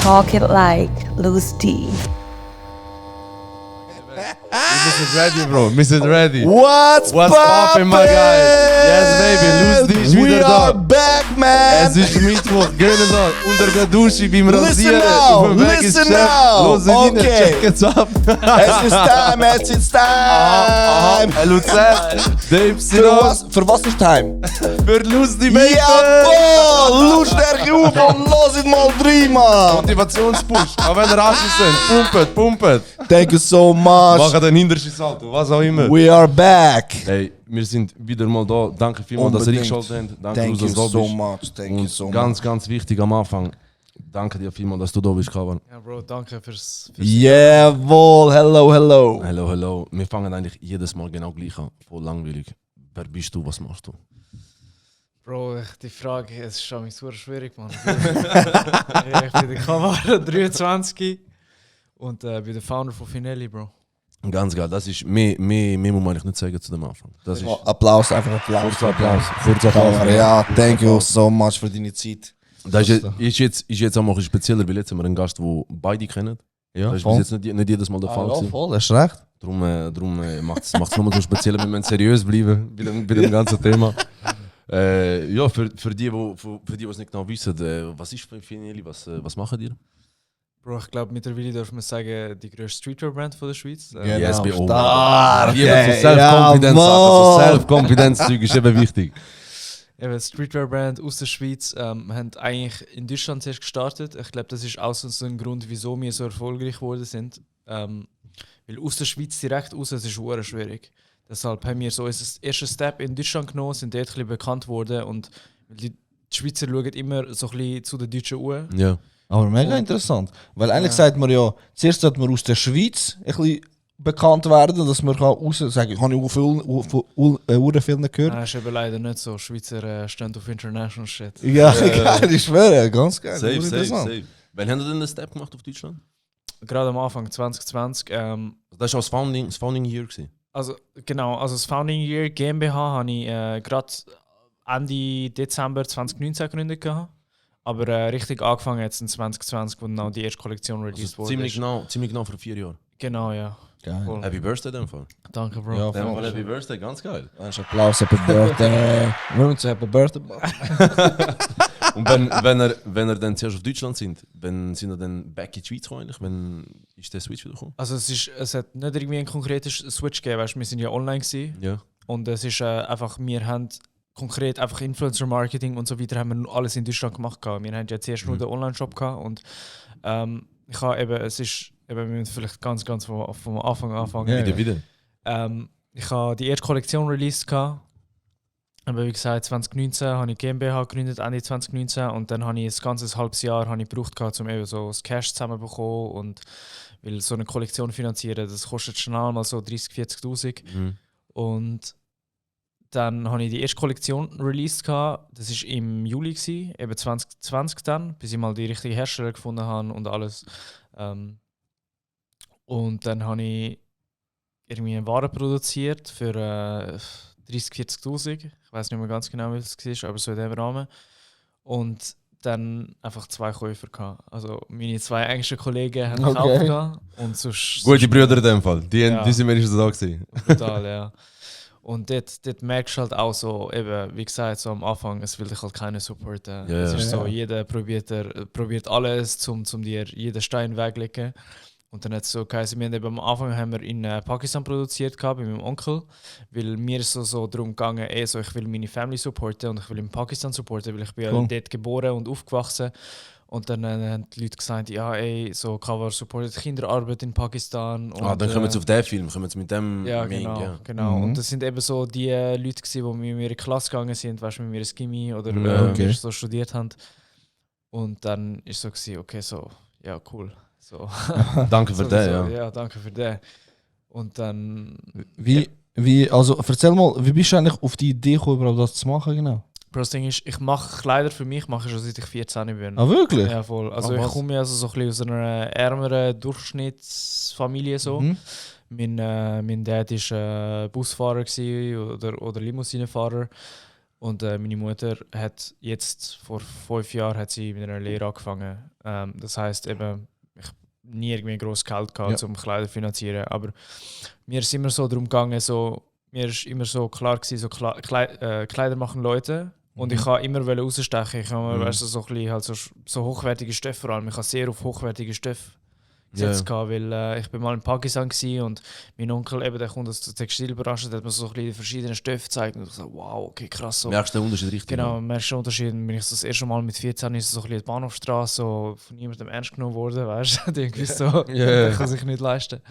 Talk it like Loose D. Wir sind ready, Bro. Wir sind ready. What's poppin', my guy? Yes, baby. Loose D ist We wieder are da. back, man! Es ist Mittwoch, gönnen da. Unter der Dusche, beim Rasieren. now, Auf dem Weg ins listen Geschäft. now. Los rein, Okay. check it's ab. Es ist time! Hey, Luzern. Dave, Für was ist time? Für Loose D, baby. Jawohl! Lautstärke auf und loset mal rein, Mann! Motivationspush. Auch wenn ihr Asche sind. Pumpet. Thank you so much! Machen den hintersten Salto, was auch immer. We are back! Hey, wir sind wieder mal da. Danke vielmals, dass ihr Unbedingt. eingeschaltet habt. Danke, Thank you dass du da so bist. much, thank you Und so ganz, much. ganz wichtig am Anfang. Danke dir vielmals, dass du da bist, Kavan. Ja, Bro, danke fürs Jawohl, hello. Hello. Wir fangen eigentlich jedes Mal genau gleich an. Voll langweilig. Wer bist du, was machst du? Bro, die Frage, es ist schon super schwierig, Mann. Ich bin der Kamera 23 und bin der Founder von Finelli, Bro. Ganz geil, das ist mehr muss man eigentlich nicht sagen zu dem Anfang. Das ist Applaus, einfach Applaus. Kurzer Applaus. Ja, thank you so much für deine Zeit. Das ist jetzt auch mal ein spezieller, weil jetzt haben wir einen Gast, den beide kennen. Ja, Das ist bis jetzt nicht jedes Mal der Fall. Ja, gewesen. voll, hast recht. Darum macht es nochmal so speziell, wir müssen seriös bleiben bei dem ganzen Thema. Ja, für die es nicht genau wissen, was ist Finelli, was machen die? Bro, ich glaube, mittlerweile darf man sagen, die grösste Streetwear-Brand von der Schweiz. Yes, SBO. Stark, Lieber so ey, Self-Confidence, jawohl. so Self-Confidence-Zeug ist eben wichtig. Eben, Streetwear-Brand aus der Schweiz. Wir haben eigentlich in Deutschland zuerst gestartet. Ich glaube, das ist auch so ein Grund, wieso wir so erfolgreich geworden sind. Weil aus der Schweiz direkt raus, es ist sehr schwierig. Deshalb haben wir so unseren ersten Step in Deutschland genommen, sind dort ein bisschen bekannt worden und die Schweizer schauen immer so ein bisschen zu den Deutschen Uhr. Ja. Aber mega interessant. Weil eigentlich sagt man ja, zuerst sollte man aus der Schweiz ein bisschen bekannt werden, dass man raus sagen kann, ich habe viel gehört. Das ist eben leider nicht so. Schweizer stehen auf International Shit. Ja, geil, ich schwöre, ganz geil. Safe. Interessant. Wann haben Sie denn den Step gemacht auf Deutschland? Gerade am Anfang 2020. Das war das Founding Year gewesen. Also das Founding Year GmbH habe ich gerade Ende Dezember 2019 gegründet gehabt. Aber richtig angefangen jetzt in 2020, wo dann die erste Kollektion released wurde. Ziemlich genau vor 4 Jahren. Genau, ja. Geil. Voll. Happy Birthday in dem Fall. Danke, Bro. Ja, In dem voll. Fall Happy Birthday, ganz geil. Applaus, Happy Birthday. Wir müssen Happy Birthday machen. Und wenn ihr dann zuerst auf Deutschland sind, wenn sind ihr dann back in die Schweiz gekommen eigentlich? Wenn ist der Switch wieder gekommen? Also es hat nicht irgendwie einen konkreten Switch gegeben, weißt, wir sind ja online gewesen. Ja. Und es ist einfach, wir haben konkret einfach Influencer-Marketing und so weiter haben wir alles in Deutschland gemacht gehabt. Wir haben ja zuerst nur den Online-Shop gehabt und ich habe eben, es ist, eben, wir müssen vielleicht ganz vom Anfang anfangen. Ja. Wieder. Ich habe die erste Kollektion released gehabt. Aber wie gesagt, 2019 habe ich GmbH gegründet, Ende 2019 und dann habe ich ein ganzes halbes Jahr habe ich gebraucht, um eben so das Cash zusammenzubekommen und weil so eine Kollektion finanzieren, das kostet schnell mal so 30.000, 40.000 und dann habe ich die erste Kollektion released gehabt. Das war im Juli, eben 2020 dann, bis ich mal die richtigen Hersteller gefunden habe und alles. Und dann habe ich irgendwie eine Ware produziert für 30.000, 40.000. Ich weiß nicht mehr ganz genau, wie es war, aber so in diesem Rahmen. Und dann einfach 2 Käufer gehabt. Also meine 2 engsten Kollegen haben gekauft gehabt und sonst... Gute Brüder in dem Fall. Die sind wenigstens da gewesen. Brutal, ja. Und dort merkst du halt auch so, eben, wie gesagt, so am Anfang, es will dich halt keiner supporten. Ja, es ist so, ja. jeder probiert alles, um dir jeden Stein weglegen. Und dann hat es so geheißen, wir haben eben am Anfang haben wir in Pakistan produziert gehabt, bei meinem Onkel, weil mir ist so darum gegangen, so, ich will meine Family supporten und ich will in Pakistan supporten, weil ich bin ja dort geboren und aufgewachsen. Und dann haben die Leute gesagt, ja so Cover supportet Kinderarbeit in Pakistan. Und, Dann kommen wir auf den Film, kommen wir mit dem... ja, genau. Mhm. Und das sind eben so die Leute gewesen, die mit mir in die Klasse gegangen sind, weißt du, mit mir ins Gimmi oder okay. so studiert haben. Und dann ist so gewesen, okay, so, ja, cool. So. Danke für den, ja. Ja, danke für den. Und dann... Also erzähl mal, wie bist du eigentlich auf die Idee gekommen, überhaupt das zu machen, genau? Bro, das Ding ist, ich mache Kleider für mich, mache ich schon seit ich 14 bin. Ah, wirklich? Ja, voll. Also Ah, ich was? komme ja also so ein bisschen aus einer ärmeren Durchschnittsfamilie so. Mhm. Mein Dad war Busfahrer oder Limousinenfahrer. Und meine Mutter hat jetzt vor 5 Jahren hat sie mit einer Lehre angefangen. Das heisst eben, ich nie irgendwie groß Geld gehabt, um Kleider zu finanzieren. Aber mir ist immer so darum gegangen, so, mir ist immer so klar gewesen, so Kleider machen Leute. Und ich kann immer rausstechen. Ich habe weißt du, so, ein bisschen, halt so hochwertige Stoffe vor allem. Ich habe sehr auf hochwertige Stoffe gesetzt, weil ich bin mal in Pakistan war und mein Onkel, eben, der kommt aus der Textilbranche, der hat mir so ein bisschen verschiedene Stoffe gezeigt und ich so, wow, okay, krass. So. Merkst du den Unterschied richtig? Genau, merkst du den Unterschied. Bin ich so das erste Mal mit 14 ist so ein bisschen die Bahnhofstraße so von niemandem ernst genommen worden, weißt du? Die so, der kann sich nicht leisten.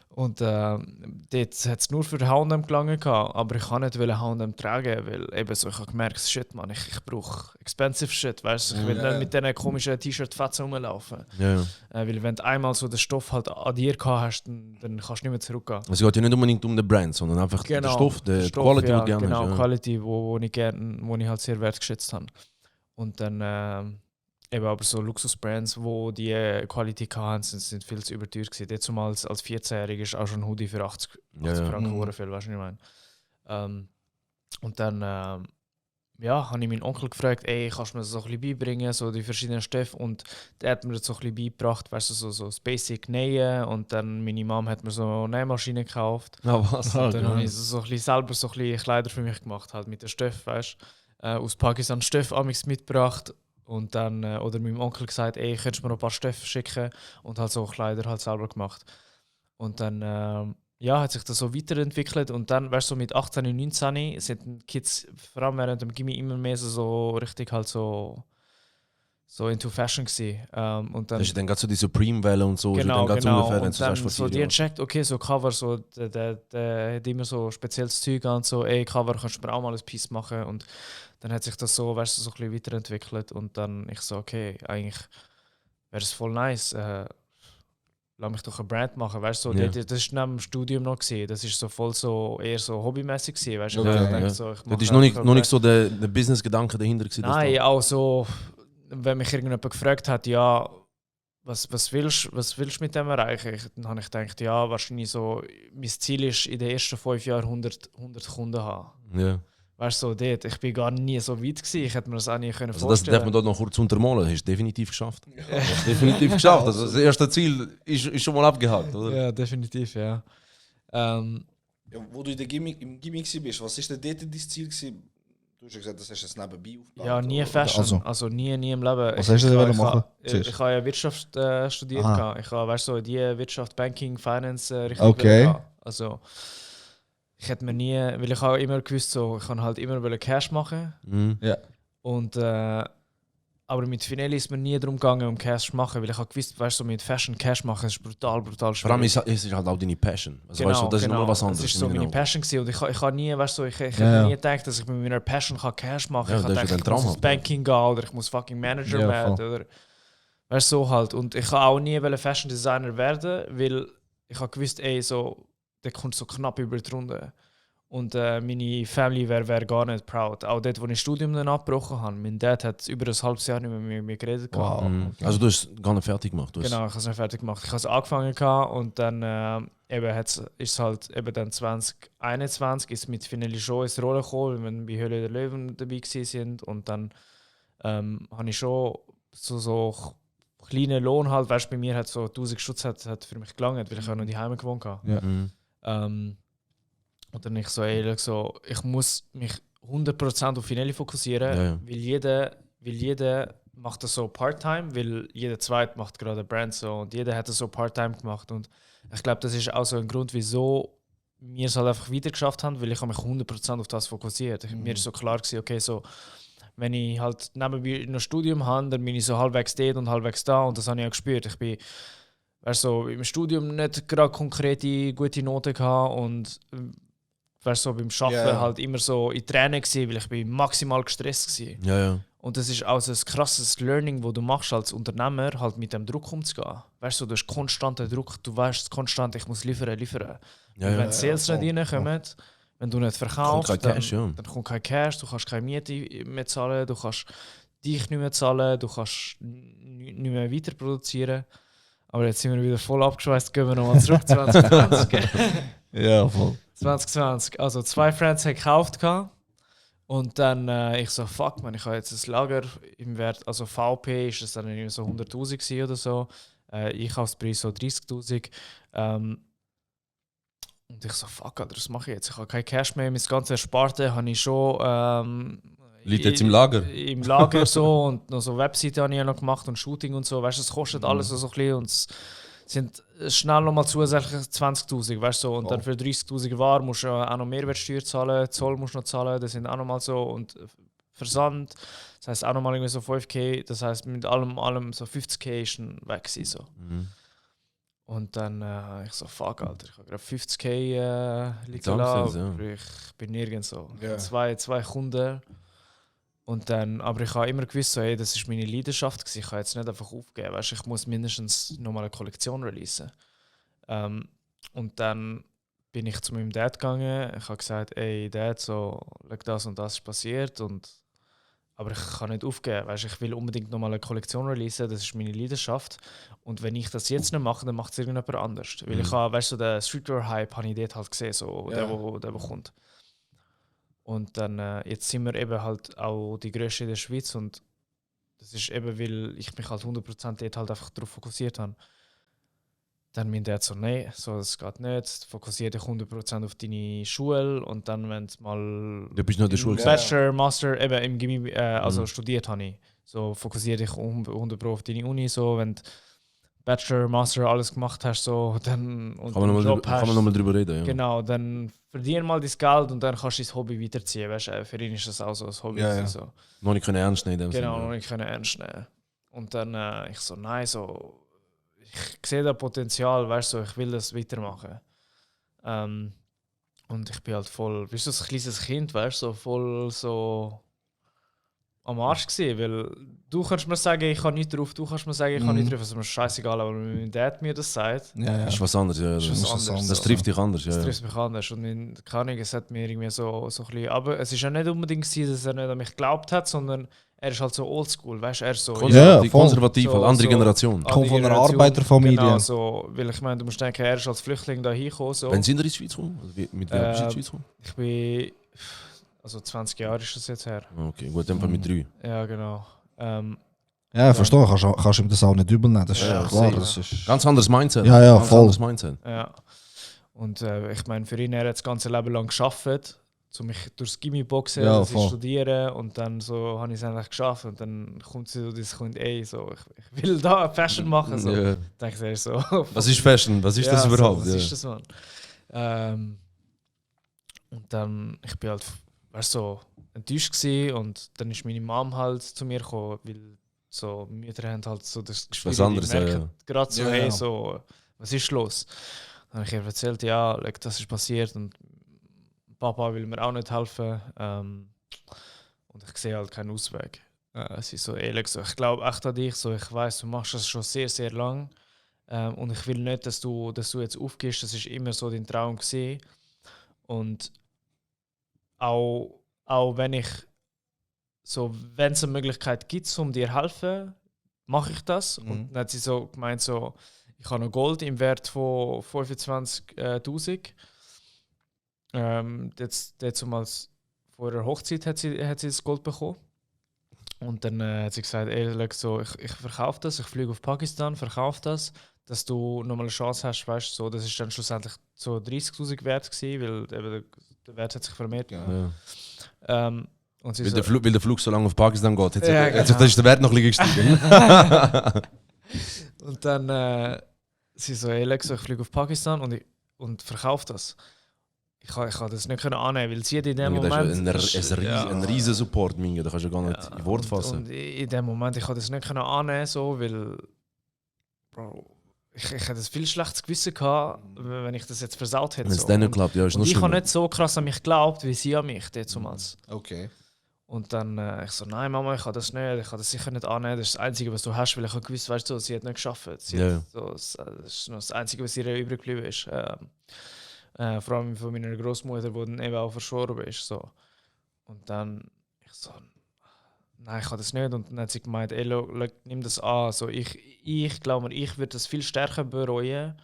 Und dort hat es nur für H&M gelangen, aber ich kann nicht H&M tragen, weil eben so, ich habe gemerkt, shit, man, ich brauche expensive shit, weißt du? Ich will nicht mit diesen komischen T-Shirt-Fetzen rumlaufen. Weil wenn du einmal so den Stoff halt an dir gehabt hast, dann kannst du nicht mehr zurückgehen. Also es geht ja nicht unbedingt um den Brand, sondern einfach den Stoff, die Quality, die du gerne hast. Genau, Quality, wo ich halt sehr wertgeschätzt habe. Und dann eben aber so Luxusbrands, wo die Qualität hatten, sind viel zu überteuert gewesen. Jetzt zumal als 14-Jähriger ist auch schon ein Hoodie für 80 Franken viel, weißt du, was ich meine? Und dann habe ich meinen Onkel gefragt, ey, kannst du mir das so ein bisschen beibringen, so die verschiedenen Stoffe, und der hat mir das so ein bisschen beigebracht, weißt du, so das Basic Nähen, und dann meine Mom hat mir so eine Nähmaschine gekauft. Was? Und dann habe ich so ein bisschen selber so ein bisschen Kleider für mich gemacht, halt mit den Stoffen, weißt du, aus Pakistan Stoffe mitgebracht. Und dann, oder meinem Onkel gesagt, ey, könntest du mir noch ein paar Stoffe schicken, und halt so Kleider halt selber gemacht. Und dann hat sich das so weiterentwickelt, und dann, weißt du, so mit 18 und 19 sind Kids, vor allem während dem Gimmi, immer mehr so richtig halt so into Fashion gewesen. Und dann, das ist dann gerade so die Supreme-Welle und so. Genau. Dann ungefähr, und dann so die checkt, okay, so Cover, so, der hat immer so spezielles Zeug an, so, ey, Cover, kannst du mir auch mal ein Piece machen, und dann hat sich das so, weißt du, so ein bisschen weiterentwickelt, und dann ich so, okay, eigentlich wäre es voll nice, lass mich doch eine Brand machen, weißt du, so, das war neben dem Studium noch gewesen. Das ist so voll so, eher so hobbymäßig gewesen, weißt du. Das ist noch nicht so der Business-Gedanke dahinter gewesen. Nein, auch so, wenn mich irgendjemand gefragt hat, ja, was willst du mit dem erreichen? Dann habe ich gedacht, ja, wahrscheinlich so, mein Ziel ist, in den ersten 5 Jahren 100 Kunden haben. Ja. Weißt du, so dort, ich bin gar nie so weit gewesen, ich hätte mir das auch nie vorstellen können. Das darf man dort noch kurz untermalen, hast du definitiv geschafft. Definitiv geschafft. Also das erste Ziel ist schon mal abgehakt, oder? Ja, definitiv, ja. Wo du in der im Gimmick bist, was ist denn dort dein Ziel gewesen? Du hast ja gesagt, das hast du jetzt nebenbei aufgebaut. Ja, nie Fashion, also nie im Leben. Was hast du denn machen? Ich habe ja Wirtschaft studiert. Ich habe, weißt du, die Wirtschaft, Banking, Finance richtig. Okay. Also ich hätte mir nie, weil ich auch immer gewusst, so, ich kann halt immer Cash machen. Ja. Und aber mit Finelli ist mir nie darum gegangen, um Cash zu machen, weil ich habe gewusst, weißt du, so mit Fashion Cash machen ist brutal schwierig. Vor allem ist es halt auch deine Passion. Also weißt du, das ist nochmal was anderes. Das ist so meine Passion gewesen. Und ich habe nie, weißt du, ich hätte nie gedacht, dass ich mit meiner Passion Cash machen kann. Ich habe gedacht, ich muss ins Banking gehen oder ich muss fucking Manager werden. Oder, weißt du, so halt. Und ich habe auch nie Fashion Designer werden, weil ich habe gewusst, ey, so, der kommt so knapp über die Runde. Und meine Family wäre gar nicht proud. Auch dort, wo ich das Studium dann abgebrochen habe. Mein Dad hat über ein halbes Jahr nicht mehr mit mir geredet. Wow. Also du hast es gar nicht fertig gemacht? Genau, ich habe es nicht fertig gemacht. Ich habe es angefangen und dann ist halt eben dann 2021 ist mit Finelli schon ins Rollen gekommen, wenn wir bei Höhle der Löwen dabei waren. Und dann habe ich schon so kleinen Lohn halt. Weißt, bei mir hat so 1000 Stutz hat für mich gelangt, weil ich auch noch daheim gewohnt habe. Ja. Und dann ich so ehrlich so, ich muss mich 100% auf Finelli fokussieren, weil jeder macht das so Part-Time, weil jeder Zweite macht gerade eine Brand so und jeder hat das so Part-Time gemacht. Und ich glaube, das ist auch so ein Grund, wieso wir es halt einfach weiter geschafft haben, weil ich habe mich 100% auf das fokussiert. Mir ist so klar gewesen, okay, so, wenn ich halt nebenbei ein Studium habe, dann bin ich so halbwegs dort und halbwegs da, und das habe ich auch gespürt. Ich bin so im Studium nicht gerade konkrete gute Noten gehabt und so beim Arbeiten halt immer so in Tränen gewesen, weil ich bin maximal gestresst war. Ja. Und das ist auch so ein krasses Learning, das du machst als Unternehmer, halt mit dem Druck umzugehen. Weißt du, du hast konstanten Druck, du weißt konstant, ich muss liefern. Wenn Sales nicht reinkommen, wenn du nicht verkaufst, dann kommt kein Cash, du kannst keine Miete mehr zahlen, du kannst dich nicht mehr zahlen, du kannst nicht mehr weiter produzieren. Aber jetzt sind wir wieder voll abgeschweißt, gehen wir nochmal zurück 2020. Ja, voll. 2020. Also 2 Friends haben gekauft Und dann ich so, fuck man, ich habe jetzt ein Lager im Wert, also VP ist es dann irgendwie so 100'000 gewesen oder so. Einkaufspreis so 30'000. Und ich so, fuck, Alter, was mache ich jetzt? Ich habe kein Cash mehr, mein ganzes Ersparte habe ich schon... Liegt jetzt im Lager? Im Lager so und noch so Webseite habe ich noch gemacht und Shooting und so. Weißt du, es kostet alles so ein bisschen und es sind schnell nochmal zusätzlich 20'000, weißt du, so. Und dann für 30'000 Waren musst du auch noch Mehrwertsteuer zahlen, Zoll musst du noch zahlen, das sind auch nochmal so und Versand, das heisst auch nochmal irgendwie so 5'000, das heisst mit allem so 50'000 ist dann weg gewesen, so. Und dann ich so, fuck, Alter, ich habe gerade 50'000 liegen lassen, aber ich bin nirgends so. Ja. Zwei Kunden. Und dann, aber ich habe immer gewusst, so, hey, das ist meine Leidenschaft gewesen. Ich kann jetzt nicht einfach aufgeben, weißt, ich muss mindestens nochmal eine Kollektion releasen. Und dann bin ich zu meinem Dad gegangen. Ich habe gesagt, ey Dad, so, das und das ist passiert. Aber ich kann nicht aufgeben, weißt, ich will unbedingt nochmal eine Kollektion releasen, das ist meine Leidenschaft. Und wenn ich das jetzt nicht mache, dann macht es irgendjemand anders. Weil ich habe, weißt du, so den Streetwear-Hype habe ich dort halt gesehen, so, der kommt. Und dann, jetzt sind wir eben halt auch die Größte in der Schweiz und das ist eben, weil ich mich halt 100% dort halt einfach darauf fokussiert habe. Dann mein Dad so, nein, so, das geht nicht, fokussiere dich 100% auf deine Schule und dann, wenn du mal Du bist noch in der Schule. Bachelor, Master, eben im Gimmi, also studiert habe ich. So, fokussiere dich 100% auf deine Uni, so, wenn du Bachelor, Master, alles gemacht hast, so, dann und Kann man nochmal drüber reden, ja. Genau, dann verdien mal dein Geld und dann kannst du dein Hobby weiterziehen. Weißt du, für ihn ist das auch so ein Hobby. Ja, ja. So. Noch nicht können ernst nehmen. Genau, noch nicht können ernst nehmen. Und dann ich so, nein, so, ich sehe da Potenzial, weißt du, so, ich will das weitermachen. Und ich bin halt voll, wie so ein kleines Kind, weißt du, so voll so am Arsch gewesen, weil du kannst mir sagen, ich kann nicht drauf, du kannst mir sagen, ich kann nicht drauf, es ist mir scheißegal, aber wenn mein Dad mir das sagt, Ja. ist was anderes, ja. ist was anderes. Das trifft dich anders, ja. Das trifft mich anders und keine Ahnung, es hat mir irgendwie so ein bisschen, aber es ist ja nicht unbedingt gewesen, dass er nicht an mich geglaubt hat, sondern er ist halt so oldschool, weißt du, er ist so... voll. Konservativ, So- halt, andere so- Generation. Kommt von einer Generation. Arbeiterfamilie. Genau, so, weil ich meine, du musst denken, er ist als Flüchtling da hingekommen, so. Wann sind ihr in die Schweiz gekommen? Also mit wem bist du in die Schweiz gekommen? Ich bin... Also 20 Jahre ist das jetzt her. Okay, gut, dann mit 3. Ja, genau. Ja, verstehe, kannst ihm das auch nicht übel nehmen, das ist Ja, klar. safe. Das ist Ganz anderes Mindset. Ja, ja, Ganz voll. anderes Mindset. Ja. Und ich meine, für ihn, er hat das ganze Leben lang gearbeitet, um mich durchs Gimmi boxen, Ja, dass ich voll. studiere und dann so habe ich es endlich geschafft und dann kommt sie so dieses Kind, ey, so, ich will da Fashion machen. So. Ja. Denke ich so. Was ist Fashion? Was ist Ja, das so, überhaupt? was Ja. ist das, Mann? Und dann, ich bin halt, weißt du, so enttäuscht gewesen und dann ist meine Mom halt zu mir gekommen, weil so Mütter haben halt so das Gefühl, Was anderes, die merken ja. gerade so, Ja, hey, ja. so, was ist los? Dann habe ich ihr erzählt, ja, like, das ist passiert und Papa will mir auch nicht helfen und ich sehe halt keinen Ausweg. Sie ist so ehrlich, so, ich glaube echt an dich, so, ich weiß, du machst das schon sehr, sehr lang und ich will nicht, dass du jetzt aufgehst, das ist immer so dein Traum gewesen. Und auch wenn ich so, wenn es eine Möglichkeit gibt, um dir zu helfen, mache ich das. Und dann hat sie so gemeint, so, ich habe noch Gold im Wert von 25'000. Damals vor der Hochzeit hat sie das Gold bekommen. Und dann hat sie gesagt, ey, so, ich verkaufe das, ich fliege auf Pakistan, verkaufe das, dass du nochmal eine Chance hast, weißt du, so, das ist dann schlussendlich so 30'000 wert gewesen, weil eben der Wert hat sich vermehrt. Ja. Und sie Weil, so, weil der Flug so lange auf Pakistan geht, Ja, jetzt genau. ist der Wert noch ein bisschen gestiegen. und dann sie so, ey, so, ich fliege auf Pakistan und verkaufe das. Ich kann das nicht annehmen, weil sie hat in dem Moment... Das ist ein riesen Support, Minge. Da kannst du gar nicht in Wort fassen. Und in dem Moment, ich konnte das nicht annehmen, so, weil... Bro, ich hätte ein viel schlechtes Gewissen gehabt, wenn ich das jetzt versaut hätte. Wenn es So. dann nicht klappt, ja, ist noch Und ich habe schlimmer. nicht so krass an mich geglaubt, wie sie an mich damals. Okay. Und dann ich so, nein Mama, ich kann das nicht, ich kann das sicher nicht annehmen, das ist das Einzige, was du hast, weil ich habe gewusst, weißt du, sie hat nicht geschafft. Sie Ja. hat so, das ist noch das Einzige, was ihr übrig geblieben ist. Vor allem von meiner Großmutter, die dann eben auch verstorben ist. So. Und dann, ich so, nein, ich kann das nicht. Und dann hat sie gemeint, ey, nimm das an. So, ich glaube, ich würde das viel stärker bereuen,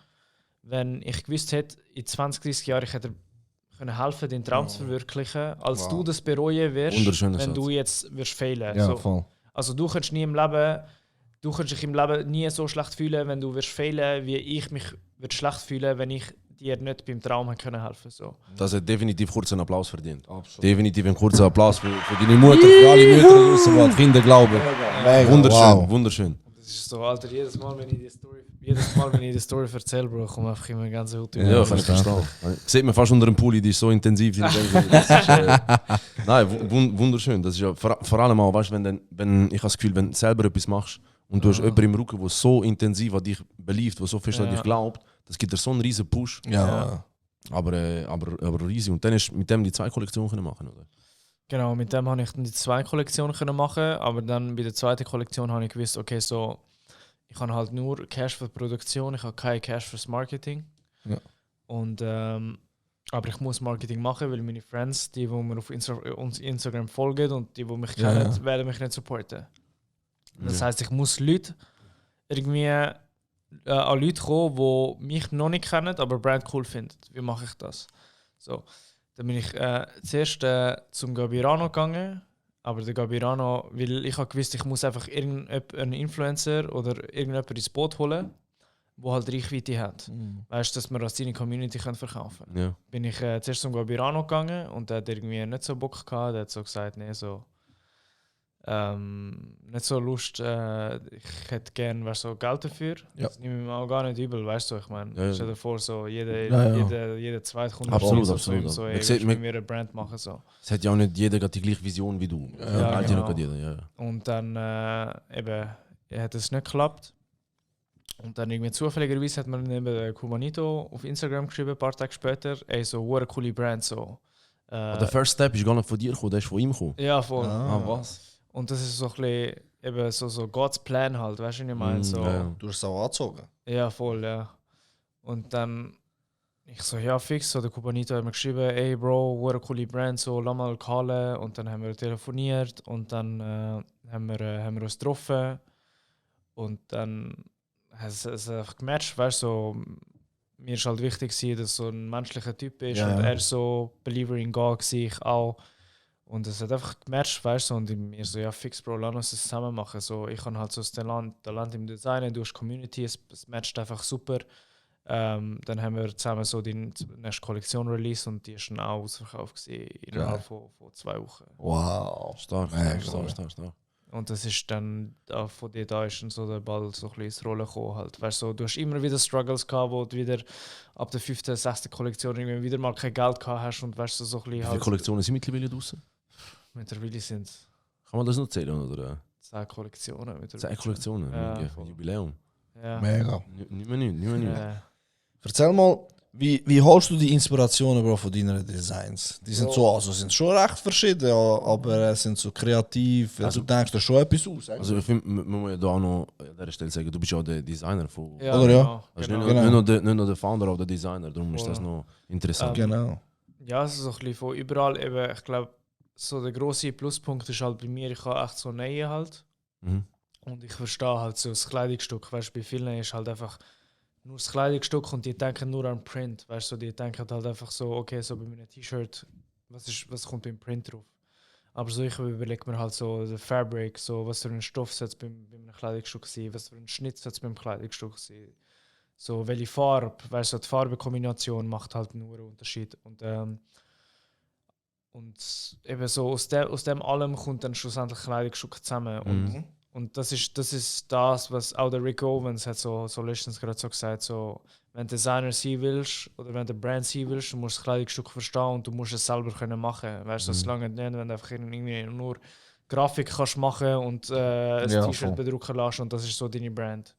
wenn ich gewusst hätte, in 20, 30 Jahren ich hätte können helfen, deinen Traum zu verwirklichen, als Wow. du das bereuen wirst, Wunderschöner wenn Satz. du jetzt wirst failen. Ja, so. voll. Also du kannst dich im Leben nie so schlecht fühlen, wenn du wirst failen, wie ich mich würde schlecht fühlen, wenn ich dir nicht beim Traum hätte können helfen. So. Das hat definitiv kurz einen Applaus verdient. Absolut. Definitiv einen kurzen Applaus für deine Mutter, für alle Mütter draußen, die an die Kinder glauben. Mega, Wunderschön, wow. wunderschön. Das ist so, Alter, jedes Mal, wenn ich die Story erzähle, Bro, komme einfach immer eine ganze Haut Ja, kann ich verstehen. Sieht man fast unter dem Pulli, die ist so intensiv. Das ist, nein, wunderschön. Das ist ja vor allem auch, weißt, wenn ich habe das Gefühl, wenn du selber etwas machst und du hast jemanden im Rücken, der so intensiv an dich beliebt, der so fest an dich glaubt, das gibt dir so einen riesen Push. Ja. Aber riesig. Und dann hast du mit dem die 2 Kollektionen können machen, oder? Genau, mit dem habe ich dann die 2 Kollektionen können machen, aber dann bei der zweiten Kollektion habe ich gewusst, okay, so, ich habe halt nur Cash für die Produktion, ich habe kein Cash fürs Marketing. Ja. Und, aber ich muss Marketing machen, weil meine Friends, die mir auf uns Instagram folgen und die mich kennen, werden mich nicht supporten. Das heisst, ich muss Leute irgendwie an Leute kommen, die mich noch nicht kennen, aber Brand cool finden. Wie mache ich das? So. Dann bin ich zuerst zum Gabirano gegangen, aber der Gabirano, weil ich habe gewusst, ich muss einfach irgendeinen Influencer oder irgendjemanden ins Boot holen, der halt Reichweite hat. Weißt du, dass wir als seine Community verkaufen können. Ja. Bin ich zuerst zum Gabirano gegangen und der hat irgendwie nicht so Bock gehabt, der hat so gesagt, nee, so nicht so Lust, ich hätte gerne so Geld dafür. Ja. Das nehme ich mir auch gar nicht übel, weißt du, ich meine, Ja. stell dir vor, so jeder zweite Kunde Absolut, so absolut. so, Man ey, sieht, willst du man- mit mir eine Brand machen, so. Es hat ja auch nicht jeder die gleiche Vision wie du. Ja, Hat genau. nicht jeder, ja. Und dann eben, hat es nicht geklappt. Und dann irgendwie zufälligerweise hat man eben Kumanito auf Instagram geschrieben, ein paar Tage später, ey, so eine coole Brand, so. Aber der First Step ist gar nicht von dir gekommen, der ist von ihm gekommen. Ja, voll. Was? Und das ist so ein bisschen eben so God's Plan halt, weißt du, was ich meine? So, ja. Du hast es auch angezogen. ja, voll, ja. Und dann, ich so, ja, fix, so der Kubanito hat mir geschrieben, ey Bro, eine coole Brand, so, lass mal callen. Und dann haben wir telefoniert und dann haben wir uns getroffen. Und dann hat es einfach gematcht, weißt du, so, mir ist halt wichtig gewesen, dass so ein menschlicher Typ ist Ja. und er so Believer in God war, ich auch. Und es hat einfach gematcht, weißt du, und mir so, ja fix Bro, lass uns das zusammen machen. So, ich habe halt so das Talent im Design, du hast Community, es matcht einfach super. Dann haben wir zusammen so die nächste Kollektion released und die ist dann auch ausverkauft gewesen, innerhalb von 2 Wochen. Wow. Stark, Mega stark. Und das ist dann, von dir da ist dann so der Ball so ein bisschen ins Rollen gekommen halt. Weißt du, du hast immer wieder Struggles gehabt, wo du wieder ab der 5., 6. Kollektion irgendwie wieder mal kein Geld gehabt hast und weißt du, so ein Wie bisschen viele halt... Kollektionen sind mittlerweile draußen? Mittlerweile sind es Kann man das noch zählen, oder? 10 Kollektionen. mittlerweile. 10 Kollektionen, Ja, ja, voll. Jubiläum. Ja. Mega. Nicht mehr nicht. Erzähl mal, wie holst du die Inspirationen, Bro, von deinen Designs? Die sind Ja. so, also sind schon recht verschieden, ja, aber sind so kreativ. Also- Du denkst da schon etwas aus. Also ich finde, man muss ja da auch noch an dieser Stelle sagen, du bist ja auch der Designer von... Ja, Oder ja? genau, Also genau. Genau. nicht nur der Founder, auch der Designer, darum ist das Voll. noch interessant. Genau. Ja, es ist so ein bisschen von überall eben, ich glaube, so der grosse Pluspunkt ist halt bei mir, ich habe echt so Nähe halt. Mhm. Und ich verstehe halt so das Kleidungsstück, weißt du, bei vielen ist halt einfach nur das Kleidungsstück und die denken nur an Print, weißt du, die denken halt einfach so, okay, so bei meinem T-Shirt, was kommt beim Print drauf? Aber so ich überlege mir halt so, der Fabric, so was für ein Stoff soll es beim Kleidungsstück sein, was für ein Schnitt soll es beim Kleidungsstück sein, so welche Farbe, weißt du, die Farbenkombination macht halt nur einen Unterschied und eben so aus dem allem kommt dann schlussendlich Kleidungsstück zusammen und das ist das, was auch der Rick Owens hat so letztens gerade so gesagt, so, wenn du Designer sein willst oder wenn du Brand sein willst, du musst das Kleidungsstück verstehen und du musst es selber können machen. Weißt du, solange nicht, wenn du einfach irgendwie nur Grafik kannst machen und ein Ja, T-Shirt voll. bedrucken lässt und das ist so deine Brand.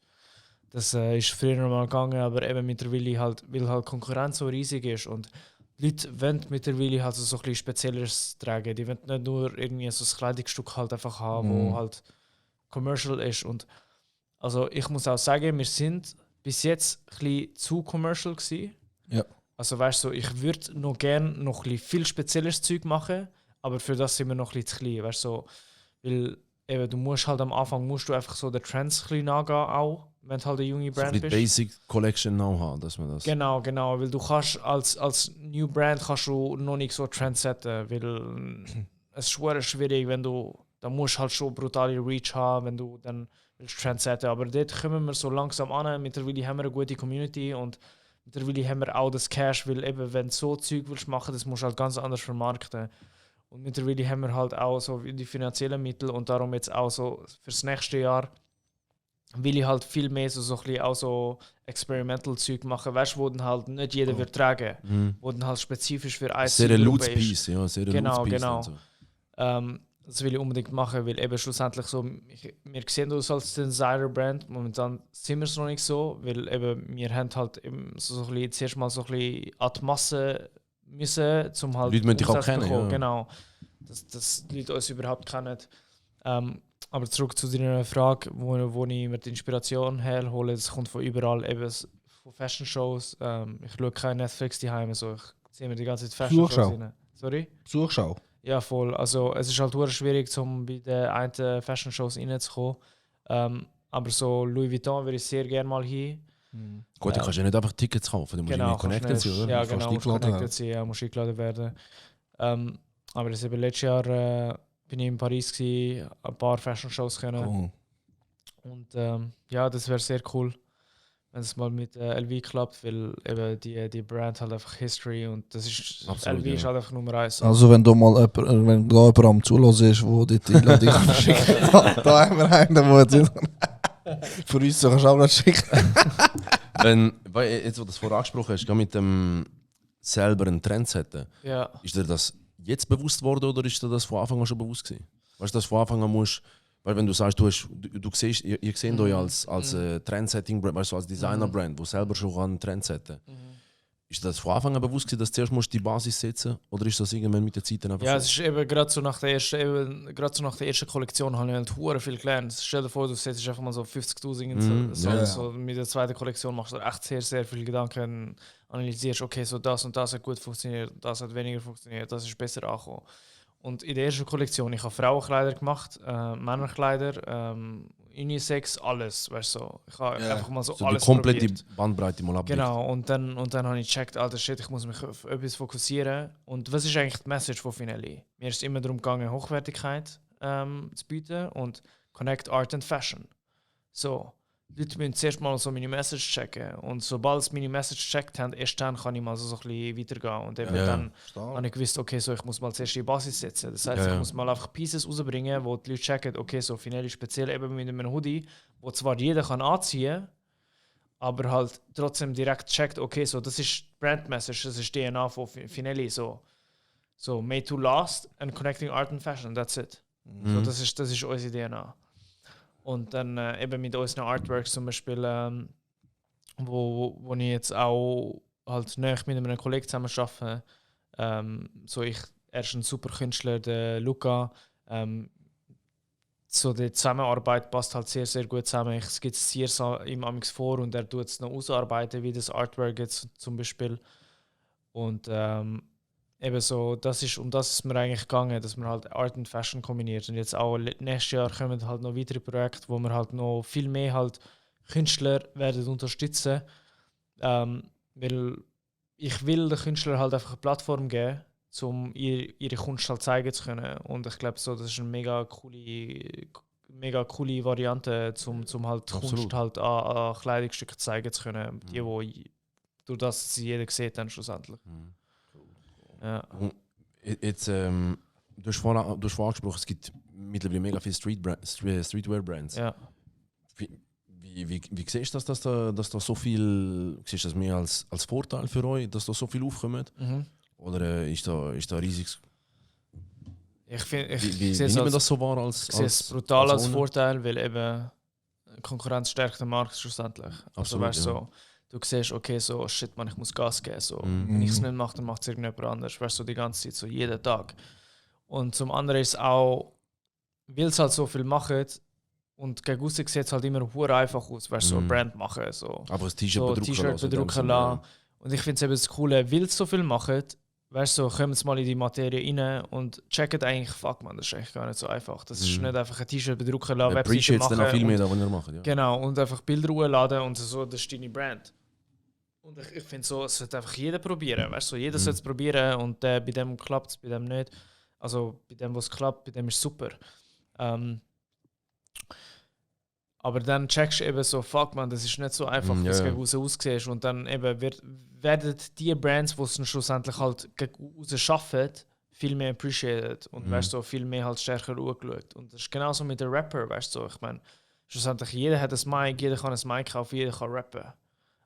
Das ist früher mal gegangen, aber eben mittlerweile halt, weil halt Konkurrenz so riesig ist und die Leute wollen mittlerweile halt so ein bisschen Spezielleres tragen. Die wollen nicht nur irgendwie so ein Kleidungsstück halt einfach haben, wo halt commercial ist. Und also ich muss auch sagen, wir sind bis jetzt ein bisschen zu commercial gewesen. Ja. Also weißt du, ich würde noch gerne noch ein bisschen viel spezielleres Zeug machen, aber für das sind wir noch ein bisschen zu klein. Weißt du, so, weil eben, du musst halt am Anfang musst du einfach so den Trends ein bisschen nachgehen auch. wenn du halt eine junge So ein Brand bisschen bist. Basic Collection Know-how, dass man das. Genau, weil du kannst als New Brand kannst du noch nicht so Trend setzen, weil es ist schwierig, wenn du, da musst halt schon brutale Reach haben, wenn du dann willst Trend setzen. Aber dort kommen wir so langsam an, mittlerweile haben wir eine gute Community und mittlerweile haben wir auch das Cash, weil eben, wenn du so Zeug willst machen, das musst du halt ganz anders vermarkten. Und mittlerweile haben wir halt auch so die finanziellen Mittel und darum jetzt auch so fürs nächste Jahr will ich halt viel mehr so ein bisschen auch so Experimental-Zeug machen, weißt du, wo dann halt nicht jeder wird tragen, wo dann halt spezifisch für ein Sehr ein Zielgruppe Lutz Piece, ja, sehr ein Genau, Lutz Piece. genau. und So. Das will ich unbedingt machen, weil eben schlussendlich so, wir sehen uns als Designer-Brand, momentan sind wir es noch nicht so, weil eben wir haben halt eben so ein bisschen, zuerst mal so ein bisschen an die Masse müssen, um halt Leute müssen dich auch Umsatz kennen, bekommen. ja. Genau, dass die Leute uns überhaupt kennen. Aber zurück zu deiner Frage, wo ich mir die Inspiration herhole, das kommt von überall, eben von Fashion-Shows. Ich schaue kein Netflix daheim, so ich ziehe mir die ganze Zeit Fashion-Shows Besuchsschau. rein. Sorry? Besuchsschau. Ja, voll. Also es ist halt sehr schwierig, um bei den einen Fashion-Shows reinzukommen. Aber so Louis Vuitton würde ich sehr gerne mal hin. Gut, du kannst ja nicht einfach Tickets kaufen, du musst Genau, irgendwie connected sein, oder? Ja, Du musst genau, musst eingeladen connected werden. sein, ja, musst eingeladen werden. Aber das eben letztes Jahr bin ich in Paris gewesen, ein paar Fashion-Shows können. Cool. Und ja, das wäre sehr cool, wenn es mal mit LV klappt, weil eben die Brand halt einfach History und das ist Absolut, LV ist ja. halt einfach Nummer 1. Also wenn du mal wenn da jemand am Zuhören ist, wo die Einladung verschickt, da haben wir einen, der jetzt für uns so kannst du auch nicht schicken. Weil jetzt, wo du das vorher angesprochen hast, mit dem selber einen Trend setzen, Ja. ist dir das jetzt bewusst worden oder ist dir das von Anfang an schon bewusst gewesen? Weißt du, dass von Anfang an musst, weil wenn du sagst, du siehst, ihr seht euch als Trendsetting-Brand, weißt du, als Designer-Brand, wo selber schon einen Trend setzen kann. Ist das von Anfang an bewusst gewesen, dass du zuerst musst die Basis setzen oder ist das irgendwann mit der Zeit dann einfach Ja, so? es ist eben gerade so nach der ersten Kollektion habe ich halt hure viel gelernt. Stell dir vor, du setzt einfach mal so 50'000 in so, ja. so mit der zweiten Kollektion machst du echt sehr, sehr viele Gedanken, analysierst, okay, so das und das hat gut funktioniert, das hat weniger funktioniert, das ist besser angekommen. Und in der ersten Kollektion, ich habe Frauenkleider gemacht, Männerkleider, Unisex, alles, weißt du, so. Ich habe einfach mal so So die alles komplette probiert. Bandbreite mal abdeckt. Genau, und dann habe ich gecheckt, Alter, shit, ich muss mich auf etwas fokussieren. Und was ist eigentlich die Message von Finelli? Mir ist immer darum gegangen, Hochwertigkeit zu bieten und Connect Art and Fashion. So, die Leute müssen zuerst mal so meine Message checken. Und sobald sie meine Message checkt haben, erst dann kann ich mal so ein bisschen weitergehen. Und eben Ja. dann habe ich gewusst, okay, so, ich muss mal zuerst die Basis setzen. Das heißt, Ja, ja. ich muss mal einfach Pieces rausbringen, wo die Leute checken, okay, so Finelli speziell eben mit einem Hoodie, wo zwar jeder kann anziehen, aber halt trotzdem direkt checkt, okay, so das ist Brand Message, das ist DNA von Finelli, so made to last and connecting art and fashion, that's it. So, das ist unsere DNA. Und dann eben mit unseren Artworks zum Beispiel, wo ich jetzt auch halt näher mit einem Kollegen zusammen arbeite. Er ist ein super Künstler, der Luca. So die Zusammenarbeit passt halt sehr, sehr gut zusammen. Ich skizziere es ihm amigs vor und er tut es noch ausarbeiten, wie das Artwork jetzt zum Beispiel. Und eben so, um das ist mir eigentlich gegangen, dass man halt Art und Fashion kombiniert. Und jetzt auch nächstes Jahr kommen halt noch weitere Projekte, wo wir halt noch viel mehr halt Künstler werden unterstützen. Weil ich will den Künstlern halt einfach eine Plattform geben, um ihre Kunst halt zeigen zu können. Und ich glaube, so, das ist eine mega coole Variante, um halt Absolut. Kunst halt an Kleidungsstücken zeigen zu können, die durch das sie jeder sieht dann schlussendlich. Ja. Und jetzt, du hast vorhin angesprochen, es gibt mittlerweile mega viele Streetwear-Brands. Ja. Wie siehst du das, dass da so viel, siehst du das mehr als Vorteil für euch, dass da so viel aufkommt? Oder ist da riesiges? Ich Wie sehe nimmt man es das so wahr als brutal als Owner? Vorteil, weil eben Konkurrenz stärkt den Markt schlussendlich. Also Absolut, weißt, ja. so, du siehst, okay, so shit man, ich muss Gas geben. So. Wenn ich es nicht mache, dann macht es irgendjemand anders. Weißt du, so die ganze Zeit, so jeden Tag. Und zum anderen ist auch, weil es halt so viel macht und gegen aussen sieht es halt immer hure einfach aus, weißt du, so Brand machen. So. Aber das T-Shirt So bedrucken T-Shirt lassen, in dem bedrucken Sinne, lassen. Und ich finde es eben das Coole, weil es so viel macht, weißt du, so, kommen jetzt mal in die Materie rein und checken eigentlich, fuck man, das ist eigentlich gar nicht so einfach. Das ist nicht einfach ein T-Shirt bedrucken lassen, Webseite Appreciates dann auch viel machen mehr, und, was ihr macht. Ja. genau, und einfach Bilder hochladen und so, das ist deine Brand. Und ich finde so, es sollte einfach jeder probieren, weißt du, jeder sollte es probieren und bei dem klappt es, bei dem nicht. Also bei dem, was klappt, bei dem ist es super. Aber dann checkst du eben so, fuck man, das ist nicht so einfach, wie es gegen raus aussieht. Und dann eben werden die Brands, die es dann schlussendlich halt gegen raus schaffen, viel mehr appreciated und weißt du, viel mehr halt stärker angeschaut. Und das ist genauso mit den Rapper, weißt du, ich meine, schlussendlich jeder hat ein Mic, jeder kann ein Mic kaufen, jeder kann rappen.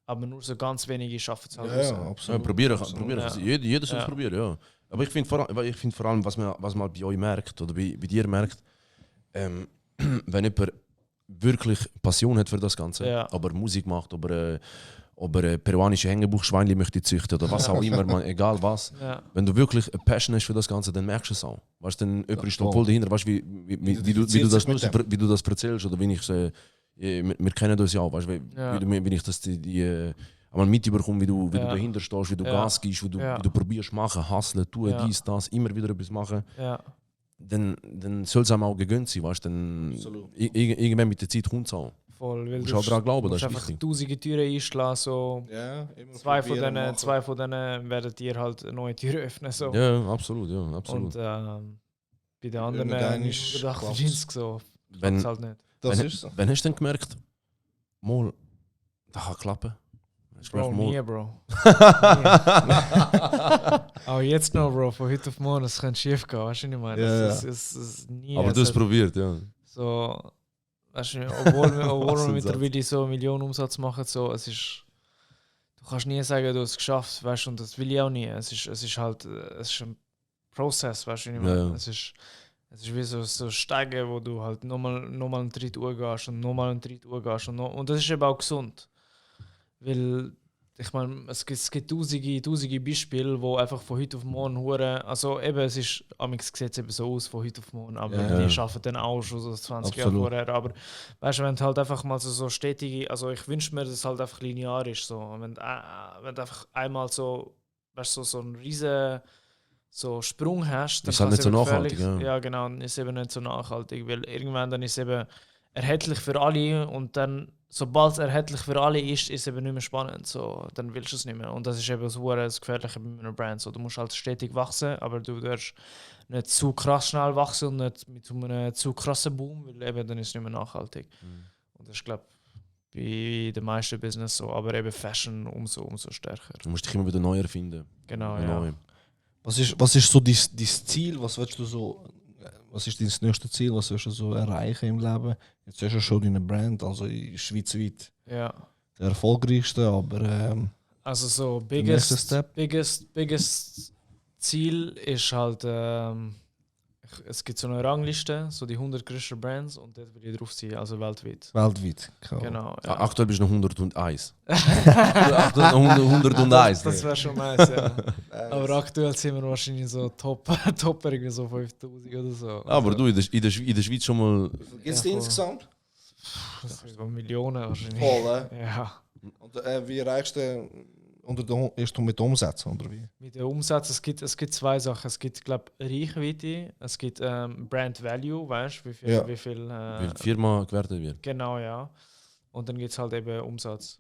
Aber nur so ganz wenige schaffen es halt raus. Ja, absolut. Ja, probieren. Ja. Jeder soll es probieren, ja. Aber ich finde vor allem, was man bei euch merkt, oder bei dir merkt, wenn jemand wirklich Passion hat für das Ganze, Ja. aber Musik macht, ob er peruanische Hängebuchschweinchen möchte züchten oder was auch immer, egal was. Ja. Wenn du wirklich eine Passion hast für das Ganze, dann merkst du es auch. Weißt du, dann jemand ist da voll dahinter, weißt du, wie du das erzählst oder wie ich wir kennen das ja auch, weißt du, wie ich das einmal mitbekomme, wie du dahinter stehst, wie du Gas gibst, wie du probierst machen, hustlen, tun, dies, das, immer wieder etwas machen. Ja. Dann soll es einem auch gegönnt sein, weißt du, dann irgendwann mit der Zeit kommt es auch. Voll, weil Du musst auch daran glauben, das ist einfach wichtig. tausende Türen einschlagen, so. Ja, immer Zwei probieren, von denen werden dir halt eine neue Tür öffnen. So. Ja, absolut, ja, absolut. Und bei den anderen Irgendwann nicht ist 98 so. Wenn- Klappt's halt nicht. Das ist so. Wann hast du denn gemerkt, mal, das kann klappen? Hast du Bro, gemerkt, nie, Bro. Aber jetzt noch, Bro, von heute auf morgen, es könnte schief gehen, weißt du, was ich meine? Ja, Es ist nie. aber du hast es probiert, ja. So, weißt du, obwohl wir Was ein mittlerweile so einen Millionen Umsatz machen, so, es ist. Du kannst nie sagen, du hast es geschafft, weißt du, und das will ich auch nie. Es ist halt, es ist ein Prozess, weißt du, was ich meine? Ja. Es ist wie so Steigen, wo du halt nochmal einen Tritt gehst und nochmal einen Tritt gehst und das ist eben auch gesund. Weil, ich meine, es gibt tausende Beispiele, wo einfach von heute auf morgen hure, also eben, es ist, amigs sieht es eben so aus, von heute auf morgen, aber Ja. die arbeiten dann auch schon so 20 Jahre Absolut. vorher, aber weißt du, wenn du halt einfach mal so stetige, also ich wünsche mir, dass es halt einfach linear ist, so, wenn du einfach einmal so, weißt du, so einen riesen so Sprung hast, dann Ist halt kann's nicht so eben nachhaltig, gefährlich- ja. Ja, genau, dann ist es eben nicht so nachhaltig, weil irgendwann dann ist es eben erhältlich für alle und dann, sobald es erhältlich für alle ist es eben nicht mehr spannend, so, dann willst du es nicht mehr und das ist eben so das Gefährliche bei einer Brand, so, du musst halt stetig wachsen, aber du darfst nicht zu krass schnell wachsen und nicht mit so einem zu krassen Boom, weil eben dann ist es nicht mehr nachhaltig. Und das ist, glaube ich, bei den meisten Business so, aber eben Fashion umso stärker. Du musst dich immer wieder neu erfinden. Genau, Neu. ja. Was ist so dein Ziel? Was willst du so? Was ist dein nächstes Ziel? Was willst du so erreichen im Leben? Jetzt hast du schon deine Brand, also schweizweit Ja. der erfolgreichste, aber Also so nächste Step? biggest Ziel ist halt, es gibt so eine Rangliste, so die 100 größten Brands und dort will ich drauf sein, also weltweit. weltweit. Cool. Genau. Ja. Aktuell bist du noch 101. Aktuell noch 101. Das wäre schon nice, ja. Aber aktuell sind wir wahrscheinlich so top irgendwie so 5000 oder so. Aber du, in der Schweiz schon mal. Gibt es Ja, voll. insgesamt? Das sind so Millionen wahrscheinlich. Voll, Ja. Und wie erreichst du erst mit Umsätzen, oder wie? Mit dem Umsatz, es gibt zwei Sachen. Es gibt, glaube ich, Reichweite, es gibt Brand Value, weißt du, Ja. wie viel Wie die Firma gewertet wird. genau, ja. Und dann gibt es halt eben Umsatz.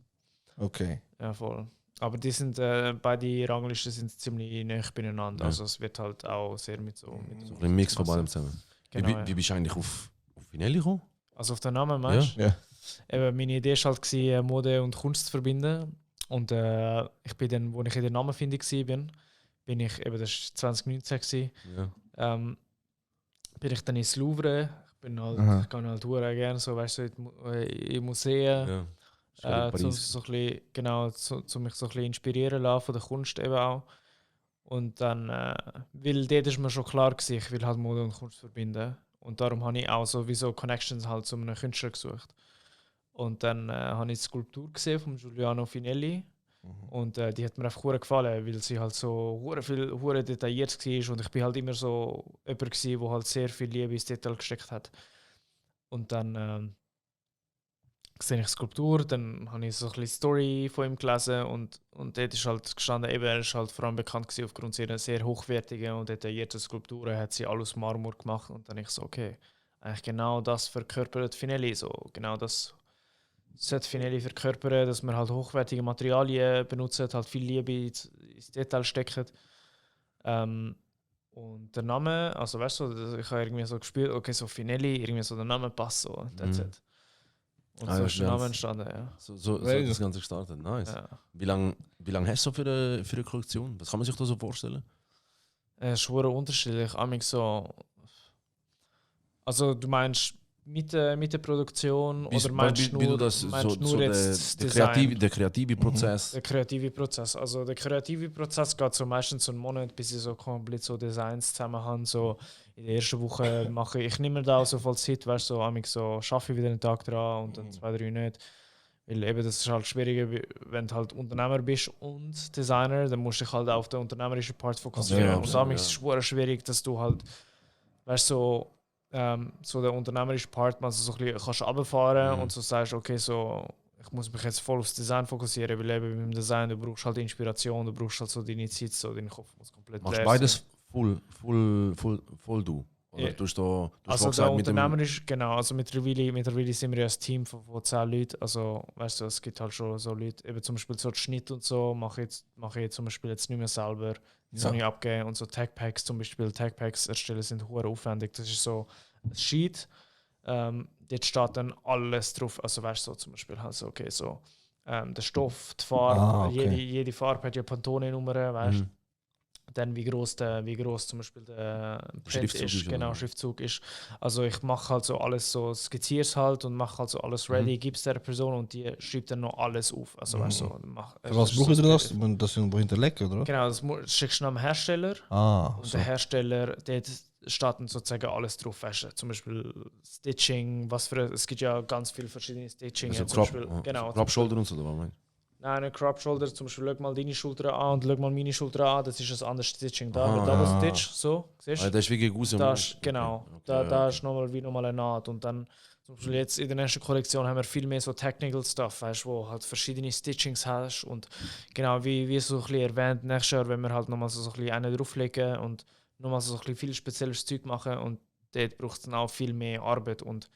Okay. Ja, voll. Aber die sind, beide Ranglisten sind ziemlich nah beieinander. Ja. Also es wird halt auch sehr mit so... So ein Mix von beidem zusammen. Genau, Wie bist du eigentlich auf Vinelli gekommen? Also auf den Namen, meinst du? Ja. Eben, meine Idee war halt, Mode und Kunst zu verbinden. Und ich bin dann, wo ich in der Namenfindung war, bin ich, eben, das war 2019, gewesen, Ja. bin ich dann ins Louvre. Aha. Ich gehe halt sehr gerne so, weißt du, in Museen. Ja. Schon in Zum Paris. so ein bisschen, genau, zu mich so ein bisschen inspirieren lassen von der Kunst eben auch. Und dann, weil dort ist mir schon klar gewesen, ich will halt Mode und Kunst verbinden. Und darum habe ich auch so Connections halt zu einem Künstler gesucht. Und dann habe ich die Skulptur gesehen von Giuliano Finelli. Und die hat mir einfach hure gefallen, weil sie halt so hure detailliert war. Und ich bin halt immer so jemand gewesen, der halt sehr viel Liebe ins Detail gesteckt hat. Und dann sehe ich Skulptur, dann habe ich so ein bisschen Story von ihm gelesen und dort ist halt gestanden, eben, er ist halt vor allem bekannt gewesen aufgrund seiner sehr hochwertigen und detaillierten Skulpturen, hat sie alles aus Marmor gemacht und dann ich so, okay, eigentlich genau das verkörpert Finelli, so genau das sollte Finelli verkörpern, dass man halt hochwertige Materialien benutzt, halt viel Liebe ins Detail steckt. Und der Name, also weißt du, ich habe irgendwie so gespürt, okay, so Finelli, irgendwie so der Name passt so, that's it. Und so ist der Name entstanden, ja. So hat das Ganze gestartet, nice. Ja. Wie lang hast du für eine Kollektion? Was kann man sich da so vorstellen? Es ist schon unterschiedlich. So, also du meinst mit der Produktion oder meinst du nur, das meinst so nur jetzt das Design? der kreative Prozess? Der kreative Prozess. Also der kreative Prozess geht so meistens so einen Monat, bis ich so komplett so Designs zusammen habe. So in der ersten Woche mache ich nicht mehr da so voll Zeit, weißt du, so schaffe ich wieder einen Tag dran und dann 2, 3 nicht. Weil eben das ist halt schwieriger, wenn du halt Unternehmer bist und Designer, dann musst du dich halt auf den unternehmerischen Part fokussieren. Ja, und damit ist es schwierig, dass du halt, weißt du, so der unternehmerische Part mal so ein bisschen kannst runterfahren und so sagst, okay, so ich muss mich jetzt voll aufs Design fokussieren, weil eben beim Design, du brauchst halt Inspiration, du brauchst halt so deine Zeit, so dein Kopf muss komplett Machst leer beides voll du? Oder Ja. du hast da Also gesagt, der mit dem... Unternehmer ist, genau, also mittlerweile sind wir ja ein Team von 10 Leuten, also weißt du, es gibt halt schon so Leute, eben zum Beispiel so Schnitt und so, mache ich zum Beispiel jetzt nicht mehr selber, das habe ich abgegeben und so Tagpacks zum Beispiel, Tagpacks erstellen sind hure aufwendig, das ist so ein Sheet, dort steht dann alles drauf, also weißt du, so zum Beispiel halt so, okay, so der Stoff, die Farbe, jede Farbe hat ja Pantone-Nummern, weißt du. Dann wie groß zum Beispiel der Print Schriftzug ist, ist, genau, oder? Schriftzug ist. Also ich mache halt so alles so, skizziere es halt und mache halt so alles ready, gib's der Person und die schreibt dann noch alles auf. Also weißt du, so, Was brauchen Sie das? Das irgendwo hinterlegen, oder? Genau, das schickst du noch am Hersteller und so. der Hersteller, dort steht dann sozusagen alles drauf. Weißt du, zum Beispiel Stitching, es gibt ja ganz viele verschiedene Stitching. Also zum Beispiel, genau, Crop Shoulder und so, oder was? Nein, ein Crop Shoulder, zum Beispiel, schau mal deine Schulter an und schau mal meine Schulter an, das ist ein anderes Stitching. Da Aha, mit Double ja. Stitch, so, siehst du? Das ist wirklich gut. Da ist, genau, da ist nochmal eine Naht. Und dann, zum Beispiel jetzt in der nächsten Kollektion haben wir viel mehr so Technical Stuff, weißt, wo halt verschiedene Stitchings hast. Und genau, wie so ein bisschen erwähnt, nächstes Jahr, wenn wir halt nochmal so ein bisschen einen drauflegen und nochmal so ein bisschen viel spezielles Zeug machen. Und dort braucht es dann auch viel mehr Arbeit. Und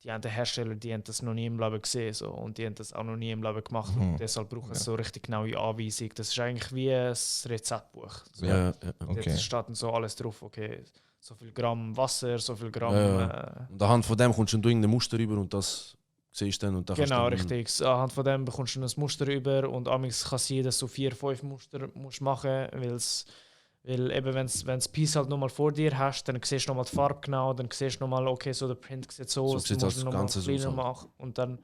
die Hersteller, die haben das noch nie im Leben gesehen so, und die haben das auch noch nie im Leben gemacht. Und deshalb brauchen sie so richtig genaue Anweisung. Das ist eigentlich wie ein Rezeptbuch. So. Ja, Okay. Dort steht dann so alles drauf, okay, so viel Gramm Wasser, so viel Gramm... Und anhand von dem kommst du dann irgendein Muster rüber und das siehst du dann. Und dann Genau, kannst du dann, richtig. Anhand von dem bekommst du ein Muster über und amigs kann es sein, dass du 4, 5 Muster musst machen musst, weil eben, wenn du das Piece halt nochmal vor dir hast, dann siehst du nochmal die Farbe genau, dann siehst du nochmal, okay, so der Print sieht so aus, sieht du musst das ihn nochmal Ganze so kleiner aus. machen und dann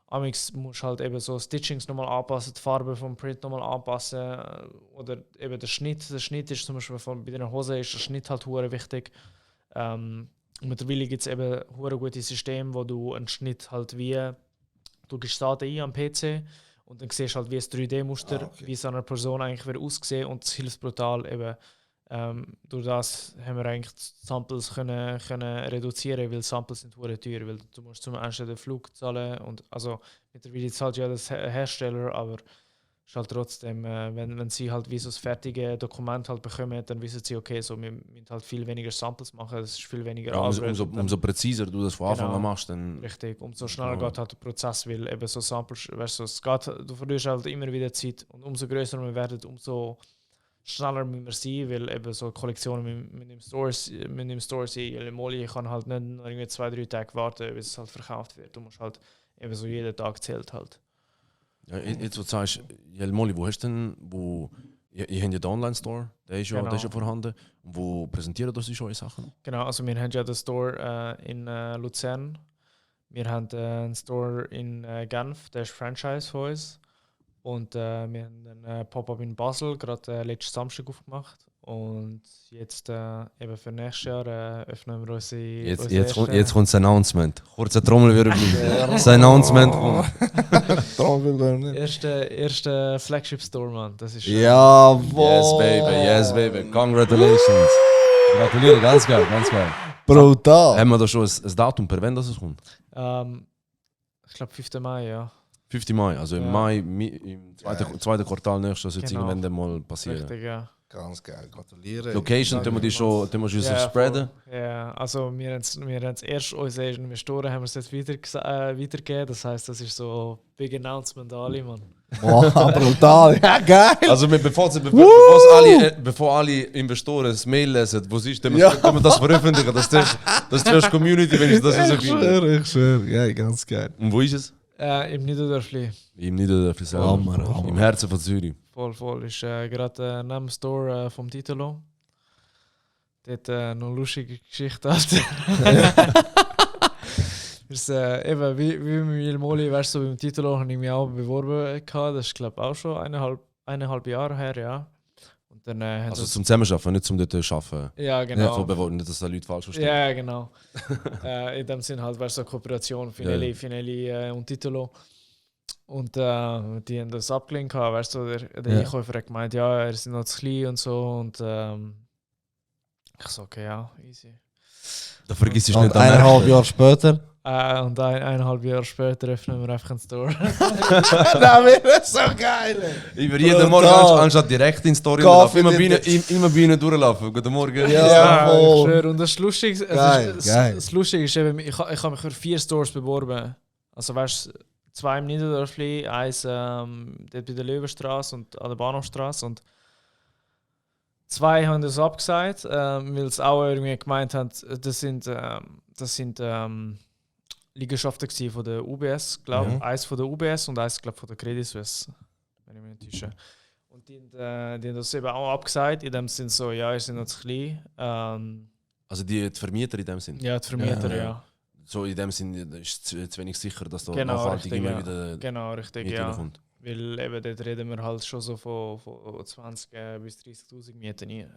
amigs musst du halt eben so Stitchings nochmal anpassen, die Farbe vom Print nochmal anpassen oder eben der Schnitt ist zum Beispiel bei einer Hose ist der Schnitt halt hure wichtig. Mittlerweile gibt es eben hure gute Systeme, wo du einen Schnitt halt du gibst Daten ein am PC und dann siehst du halt wie ein 3D-Muster, wie es einer Person eigentlich wird aussehen und es hilft brutal eben. Durch das haben wir eigentlich die Samples können reduzieren, weil Samples sind hure teuer, weil du musst zum einen den Flug zahlen und also mittlerweile zahlt ja das Hersteller, aber ist halt trotzdem, wenn sie halt wie so das fertige Dokument halt bekommen, dann wissen sie, okay, so wir müssen halt viel weniger Samples machen, das ist viel weniger Arbeit. umso präziser du das von Anfang an machst, dann... Richtig, umso schneller geht halt der Prozess, weil eben so Samples, weißt du, du verlierst halt immer wieder Zeit und umso größer wir werden, umso schneller müssen wir sein, weil eben so Kollektionen mit dem Store sein, Molly kann halt nicht noch irgendwie 2, 3 Tage warten, bis es halt verkauft wird. Du musst halt eben so jeden Tag zählt halt. Ja, jetzt wo du sagst, Molly, wo hast du denn, ihr habt ja den Online-Store, der ist ja vorhanden, und wo präsentieren das eure Sachen? Genau, also wir haben ja den Store in Luzern, wir haben einen Store in Genf, der ist Franchise von uns. Und wir haben einen Pop-Up in Basel gerade letzten Samstag aufgemacht. Und jetzt eben für nächstes Jahr öffnen wir unsere Jetzt kommt das Announcement. Kurzer Trommelwirbel. Das Announcement kommt. erste Flagship Store, Mann. Das ist Jawohl! Yes, baby. Congratulations. Gratuliere, ganz geil. Brutal! Haben wir da schon ein Datum, per wann das kommt? Ich glaube 5. Mai, ja. 5. Mai, also im Ja. Mai, im zweiten Quartal nächstes, soll es Genau. irgendwann dann mal passieren. Richtig, ja. Ganz geil, gratuliere. Location, tun wir die schon uns Ja, spreaden. voll. Ja, also wir haben es erst unseren Investoren haben wir es jetzt weitergegeben. Das heisst, das ist so Big Announcement alle, Mann. Wow, brutal, ja geil. Also bevor alle Investoren das Mail lesen, wo sie ist, können Ja. wir das veröffentlichen, dass die erste Community, wenn ich das so finde. Ich schwöre, ja, ganz geil. Und wo ist es? Im Niederdörfli. Im Niederdörfli selber. Hammer. Im Herzen von Zürich. Voll. Ist gerade neben dem Store vom Titolo. Dort noch eine lustige Geschichte. Ist, eben, wie mit Ilmoli, weißt du, so beim Titolo habe ich mich auch beworben. Das ist, glaube ich, auch schon eineinhalb Jahre her, ja. Und dann haben Also sie- zum Zusammenarbeiten, nicht zum dort arbeiten. Ja, Ja, genau. von beworben, nicht, dass da Leute falsch verstehen. Ja, genau. In dem Sinn halt, weißt du, so Kooperation, Finelli, Ja. Finelli und Titolo. Und die haben das abgelehnt, weißt du, der Ja. Einkäufer hat gemeint, ja, er ist noch zu klein und so. Und ich so, okay, ja, easy. Da vergiss ich Und nicht am 1,5 Märkten. Jahre später. Und eineinhalb Jahre später öffnen wir einfach einen Store. Das wäre so geil. Über jeden Morgen, anstatt direkt in die Story Kaffee laufen, nicht. immer bei ihnen durchlaufen. Guten Morgen. Ja. ich voll. schwöre. Und das Lustige, Geil, geil. das Lustige ist eben, ich habe mich für 4 Stores beworben. Also weißt du, 2 im Niederdörfli, 1 dort bei der Löwenstraße und an der Bahnhofstraße. Und 2 haben das abgesagt, weil sie auch irgendwie gemeint haben, das sind Liegenschaften gewesen von der UBS, glaube ich. Mhm. Eins von der UBS und eins, glaube ich, von der Credit Suisse, wenn ich mich nicht täusche. Und die haben das eben auch abgesagt, in dem Sinn so, ja, ihr seid noch zu klein. Also die Vermieter in dem Sinn. Ja, die Vermieter, Ja. ja. So in dem Sinn ist es zu wenig sicher, dass da Genau, nachhaltig richtig, immer ja. wieder Genau, richtig, Miete ja. kommt. Weil eben dort reden wir halt schon so von 20 bis 30'000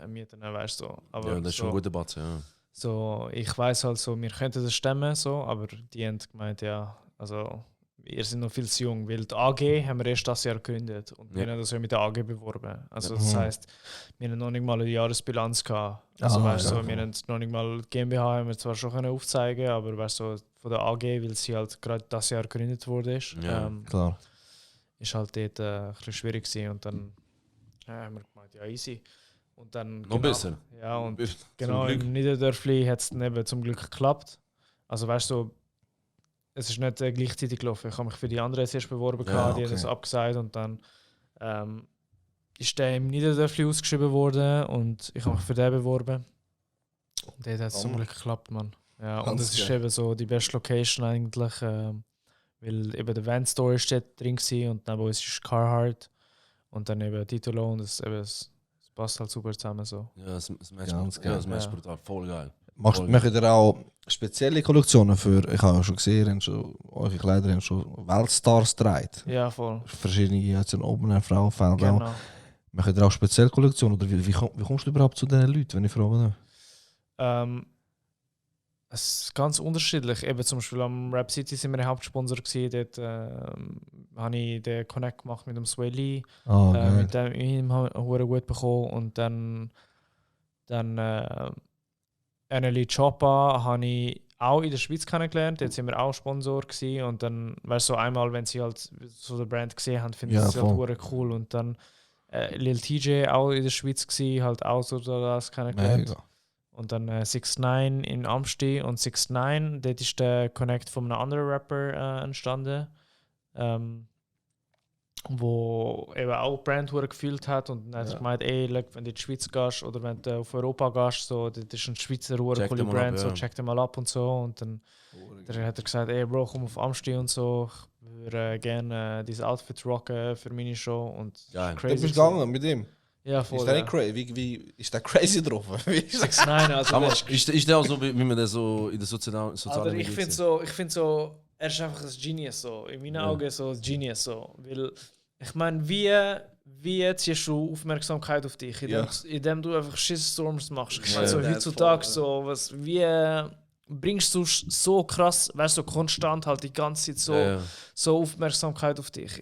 Mieten, weißt du. So. Aber Ja, das ist so, schon ein guter Batzen, ja. so, ich weiß halt so, wir könnten das stemmen, so, aber die haben gemeint, ja, also ihr seid noch viel zu jung, weil die AG haben wir erst das Jahr gegründet und wir Ja. haben das ja mit der AG beworben. Also das Mhm. heisst, wir haben noch nicht mal eine Jahresbilanz gehabt. Also Ah, weißt du, ja. so, wir haben noch nicht mal die GmbH haben wir zwar schon können aufzeigen, aber weißt du, so, von der AG, weil sie halt gerade das Jahr gegründet wurde, Ja. Klar. ist halt dort ein bisschen schwierig gewesen und dann haben wir gemeint, ja easy. Und dann Noch besser. Ja, und Zum genau, Glück. im Niederdörfli hat es dann eben zum Glück geklappt. Also weißt du, es ist nicht gleichzeitig gelaufen. Ich habe mich für die anderen zuerst beworben, Ja, die haben okay. das abgesagt und dann ist der im Niederdörfli ausgeschrieben worden und ich habe mich für den beworben. Und dort hat es zum Hammer. Glück geklappt, Mann. Ja, und Ganz es ist geil. eben so die beste Location eigentlich, weil eben der Van Store ist dort drin gewesen und neben uns ist Carhartt und dann eben Titolo und es passt halt super zusammen so. Ja, das Match, Ganz ja, geil. das Match Ja. brutal, voll geil. Macht ihr auch spezielle Kollektionen für, ich habe ja schon gesehen, ihr habt schon, eure Kleider haben schon Weltstars getragen. Ja, voll. Verschiedene, jetzt sind oben ein Frauenfeld auch. Genau. Macht ihr auch spezielle Kollektionen? Oder wie kommst du überhaupt zu diesen Leuten, wenn ich frage? Es ist ganz unterschiedlich. Eben zum Beispiel am Rap City sind wir der Hauptsponsor gewesen. Dort habe ich den Connect gemacht mit dem Sway Lee. Ah, geil. Mit dem ihm hure gut bekommen und dann Anneli Choppa habe ich auch in der Schweiz kennengelernt. Jetzt sind wir auch Sponsor gewesen. Und dann, weißt du, so einmal, wenn sie halt so den Brand gesehen haben, finde ich Ja, das halt voll. hure cool. Und dann Lil TJ auch in der Schweiz gewesen, halt auch so das kennengelernt. Mega. Und dann 6ix9ine in Amsti und 6ix9ine, dort ist der Connect von einem anderen Rapper entstanden, wo eben auch Brand gefühlt hat und dann hat er gemeint, ey, look, wenn du in die Schweiz gehst oder wenn du auf Europa gehst, so, das ist ein Schweizer Check coole den mal ab, Brand, so ja. check den mal ab und so und dann hat er gesagt, ey Bro, komm auf Amsti und so, ich würde gerne dieses Outfit rocken für meine Show und Geil. Du bist gewesen. gegangen mit ihm. Ja, voll. Ist der ja. nicht crazy? Wie ist der crazy drauf? Wie ist das? 6ix9ine, also Aber das ist der auch so, wie man das so in den sozialen Aber ich Medien finde sieht? so, er ist einfach ein Genius so. In meinen Augen so ein Genius so. Weil, ich meine, wie ziehst du Aufmerksamkeit auf dich, indem du einfach Shitstorms machst? Ich meine, so Ja, heutzutage voll, so, wie bringst du so krass, weißt du, so konstant halt die ganze Zeit so, Ja, ja. so Aufmerksamkeit auf dich.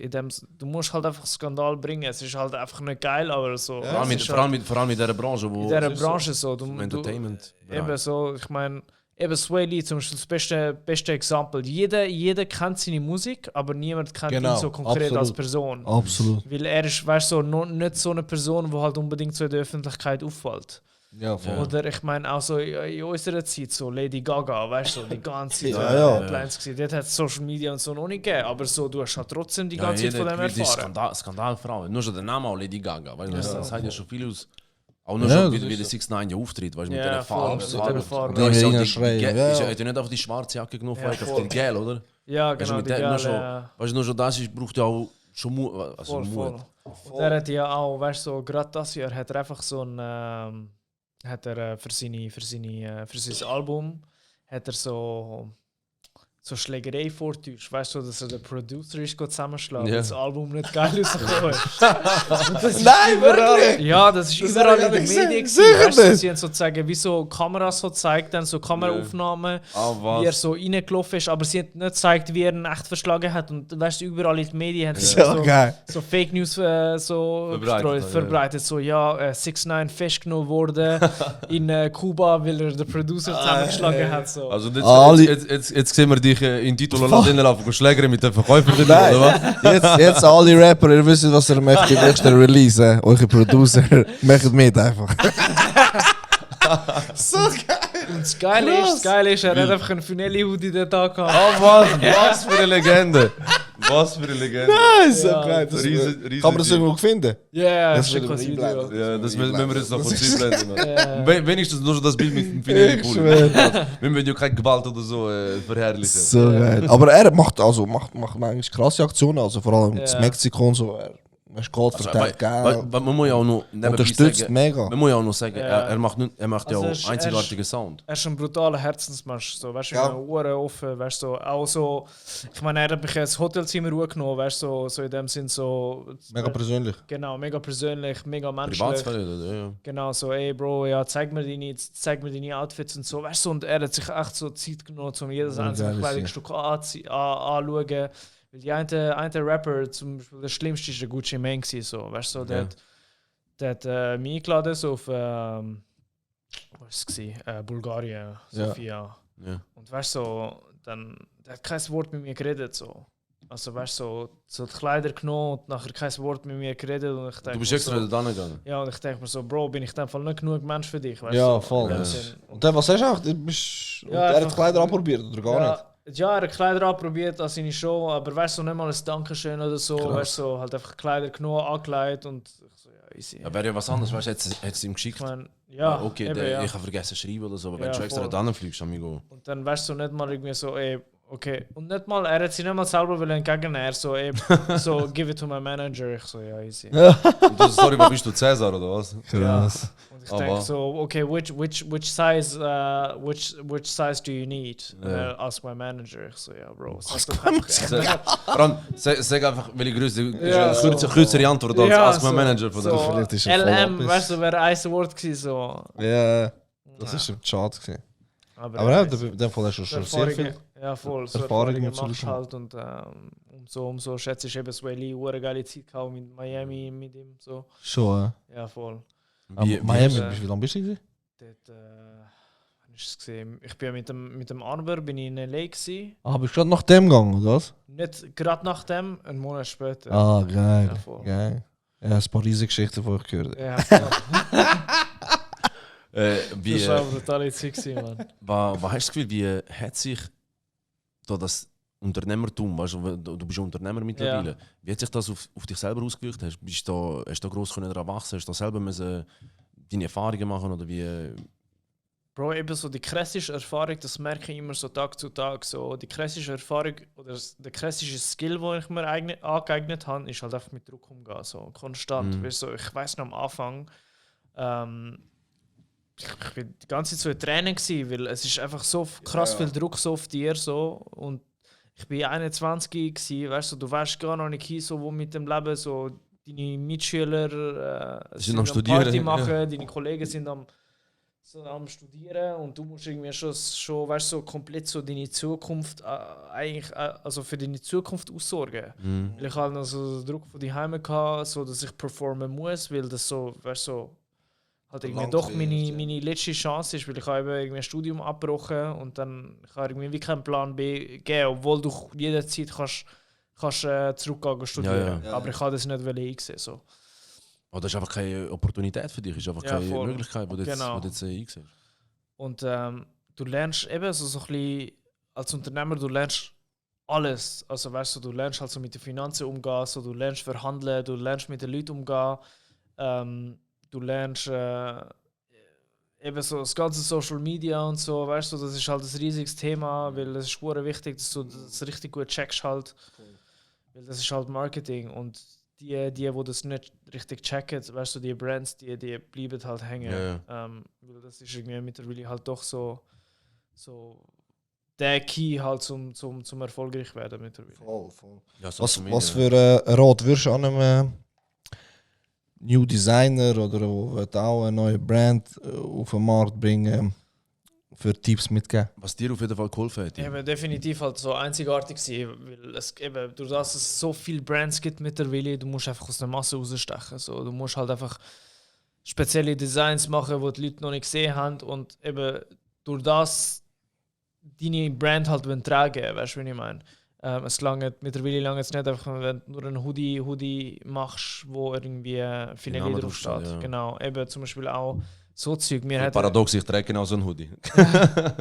Du musst halt einfach Skandal bringen. Es ist halt einfach nicht geil, aber so. Vor allem es mit, ist vor allem mit dieser Branche, wo in dieser Branche so. Du, im Entertainment. Eben so, ich meine, eben Sway Lee zum Beispiel das beste Exempel. Jeder kennt seine Musik, aber niemand kennt ihn so konkret als Person. Absolut. Weil er ist, weißt du, so, nicht so eine Person, die halt unbedingt so in der Öffentlichkeit auffällt. Ja, voll. Oder ich meine auch so in unserer Zeit, so Lady Gaga, weißt du, so, die ganze Zeit Headlines gewesen. Dort hat es Social Media und so noch nicht gegeben, aber so, du hast halt trotzdem die ganze Zeit von dem erfahren. Skandalfrau. Nur schon der Name auch Lady Gaga, weil das sagt ja schon viel aus. Auch nur Ja, schon, das wie ist der 6ix9ix ja auftritt, weißt du, mit Ja, der voll, Farbe. mit der Farbe. Da ist ja auch die- Schreien, die- ja. ist ja- hat ja nicht auf die schwarze Jacke genommen, Ja, vielleicht auf voll. die Gel, oder? Ja, Weißt du, genau, mit die der, nur schon, Gale, weißt du, nur schon das ist, braucht ja auch schon Mut. Also voll, voll. Mut. Und er hat ja auch, weißt du, so, gerade das Jahr hat er einfach so ein, hat er für sein Album, hat er so Schlägerei vortäuscht, weißt du, dass er der Producer ist, zusammenschlagen, Ja. das Album nicht geil rausgekommen ist. Nein, wirklich? Ja, das ist Das überall hab in ich den nicht Medien. gesehen. gewesen, Weißt du, Sicher sie haben sozusagen wie so Kameras so gezeigt, dann so Kameraaufnahmen, wie er so reingelaufen ist, aber sie haben nicht gezeigt, wie er ihn echt verschlagen hat. Und weißt du, überall in den Medien haben sie So geil. so Fake News so Verbreitet, verbreitet. So, ja, 6ix9ine festgenommen wurde in Kuba, weil er den Producer zusammengeschlagen hat. So. Also Alle- jetzt sehen wir dich in Titel laufen, Schläger mit den Verkäufern, Nein. oder was? Jetzt alle Rapper, ihr wisst, was ihr möchtet im nächsten Release. Eure Producer, macht mit einfach. So geil. Und das Geile ist, er hat einfach einen Finelli-Hoodie den Tag gehabt. Oh was für eine Legende! Was für eine Legende! So Ja, geil. Das riesen kann man das Typ. irgendwo finden? Ja, Das das ist will ein ich Video. einblenden. Ja, das müssen wir jetzt noch kurz einblenden. Ja. Wenigstens nur schon das Bild mit dem Finelli-Pulli. Wir wollen ja keine Gewalt oder so verherrlichen. So geil. Aber er macht manchmal krasse Aktionen, also vor allem in Ja. Mexiko und so. Er Geld verteilt, geil. Man muss ja auch noch nebenbei Unterstützt sagen, mega. man muss ja auch noch sagen, Ja. er macht ja Also auch er ist- einzigartigen Sound. Er ist ein brutaler Herzensmensch, so, weißt du, Ja. ja. Ohren offen, weißt du, so, auch so, ich meine, er hat mich ins Hotelzimmer genommen, weißt du, so in dem Sinn so, Mega persönlich. genau, mega persönlich, mega menschlich, Privatsphäre, oder? Ja. genau, so, ey Bro, ja, zeig mir deine Outfits und so, weißt du, und er hat sich echt so Zeit genommen, um jedes Ja, einzelne geil, Kleidungsstück anschauen, weil die eine Rapper, zum Beispiel der schlimmste ist der Gucci Mane gewesen, so, weißt du, so, Ja. der hat mich eingeladen, so auf, was war es? Bulgarien, Ja. Sofia. Ja. Und weißt du, so, dann der hat kein Wort mit mir geredet. So. Also weißt du, so die Kleider genommen und nachher kein Wort mit mir geredet. Und ich denk Du bist mir extra so, da gegangen. ja, und ich denke mir so, Bro, bin ich in dem Fall nicht genug Mensch für dich? Weißt Ja, du? voll. In dem Ja. Sinn. Und dann, was hast du auch? Du bist, und Ja, er hat einfach- die Kleider anprobiert, oder gar nicht? Ja, er hat Kleider anprobiert an seine Show, aber weißt du, nicht mal ein Dankeschön oder so. Krass. Weißt du, so, halt einfach Kleider genommen, angelegt und ich so, ja, easy. Ja, wäre ja was anderes, weißt du, hättest du es ihm geschickt. Ich meine, ja, Okay, eben, ja. ich habe vergessen zu schreiben oder so, aber wenn Ja, du extra voll. da fliegst, amigo. Und dann weißt du nicht mal irgendwie so, ey, okay. Und nicht mal, er hat sich nicht mal selber entgegennehmen. Er so, ey, so, give it to my manager. Ich so, ja, easy. Und das, sorry, was bist du, Cäsar oder was? Krass. Und ich Aber- denke so, okay, which size, which size do you need? Ja. Ask my manager. Ich so, ja, Bro. Sag doch einfach- Fran, sag einfach, welche Größe. Ja, Ist eine so. kürzere Antwort als Ja, Ask My so. Manager von der. So, Vielleicht ist er voll LM, abis. weißt du, wäre ein Wort gewesen, so. Ja, das ist schade gewesen. Aber Aber ja, weißt du, in dem Fall hast du schon sehr Erfahrungen- viel. Ja, voll. So Erfahrungen Erfahrungen mit machst Solution. halt und umso schätze ich eben Sway Lee, eine geile Zeit gehabt mit Miami, mit ihm, so. Schon, Ja, voll. Miami, wie wie lange bist du gewesen? Dort, wann ist es gesehen? Ich bin mit dem Arber bin ich in L.A. gewesen. Ah, bist du gerade nach dem gegangen, oder was? Nicht gerade nach dem, einen Monat später. Ah, geil. Ja, voll. Geil. Ja, ein paar riesige Geschichten von euch gehört. Ja, voll. Wie, Das war eine brutale Zeit gewesen, Mann. was hast du das Gefühl, wie hat sich da das Unternehmertum, weißt du bist Unternehmer mittlerweile, wie hat sich das auf dich selber ausgewirkt? Hast du da gross daran wachsen? Hast du da selber müssen deine Erfahrungen machen oder wie? Bro, eben so die krasseste Erfahrung, das merke ich immer so Tag zu Tag. So, die krasseste Erfahrung oder der krasseste Skill, den ich mir angeeignet habe, ist halt einfach mit Druck umgehen. So, konstant. Mhm. Weißt du, ich weiss noch am Anfang, ich bin die ganze Zeit so in Tränen gewesen, weil es ist einfach so krass viel Druck so auf dir so und ich bin 21 gewesen, weißt du, du weißt gar noch nicht hin, so wo mit dem Leben so deine Mitschüler sind am am Studieren, Party ja. machen, deine Kollegen sind am Studieren und du musst irgendwie schon weißt, so komplett so deine Zukunft also für deine Zukunft aussorgen. Mhm. Weil ich halt noch so den Druck von die Heime hatte, so dass ich performen muss, weil das so, weißt so, halt irgendwie doch meine letzte Chance ist, weil ich habe eben irgendwie ein Studium abgebrochen und dann kann irgendwie wie keinen Plan B geben, obwohl du jederzeit kannst zurückgehen und studieren. Ja. Aber ich kann das nicht einsehen. So. Oh, das ist einfach keine Opportunität für dich, ist einfach keine voll. Möglichkeit, die du jetzt, Genau. wo du jetzt einsiehst. Und du lernst eben so ein bisschen, als Unternehmer, du lernst alles. Also weißt du lernst halt so mit den Finanzen umgehen, so, du lernst verhandeln, du lernst mit den Leuten umgehen, du lernst eben so das ganze Social Media und so, weißt du, das ist halt ein riesiges Thema, weil es ist sehr wichtig, dass du das richtig gut checkst halt. Weil das ist halt Marketing und die das nicht richtig checken, weißt du, die Brands, die bleiben halt hängen. Weil das ist irgendwie mittlerweile halt doch so der Key halt zum erfolgreich werden mittlerweile. Voll. Ja, Was für einen Rat würdest du an einem New Designer oder auch eine neue Brand auf den Markt bringen, für Tipps mitgeben? Was dir auf jeden Fall geholfen hat. Eben definitiv halt so einzigartig sein, weil es eben, durch das es so viele Brands gibt mittlerweile, du musst einfach aus der Masse rausstechen. So, du musst halt einfach spezielle Designs machen, die Leute noch nicht gesehen haben und eben durch das deine Brand halt tragen, weißt du, wie ich meine? Mittlerweile lange es nicht einfach, wenn du nur einen Hoodie machst, wo irgendwie Finelli drauf steht. Ja. Genau, eben zum Beispiel auch so Zeug. Paradox, ich trage genau so einen Hoodie.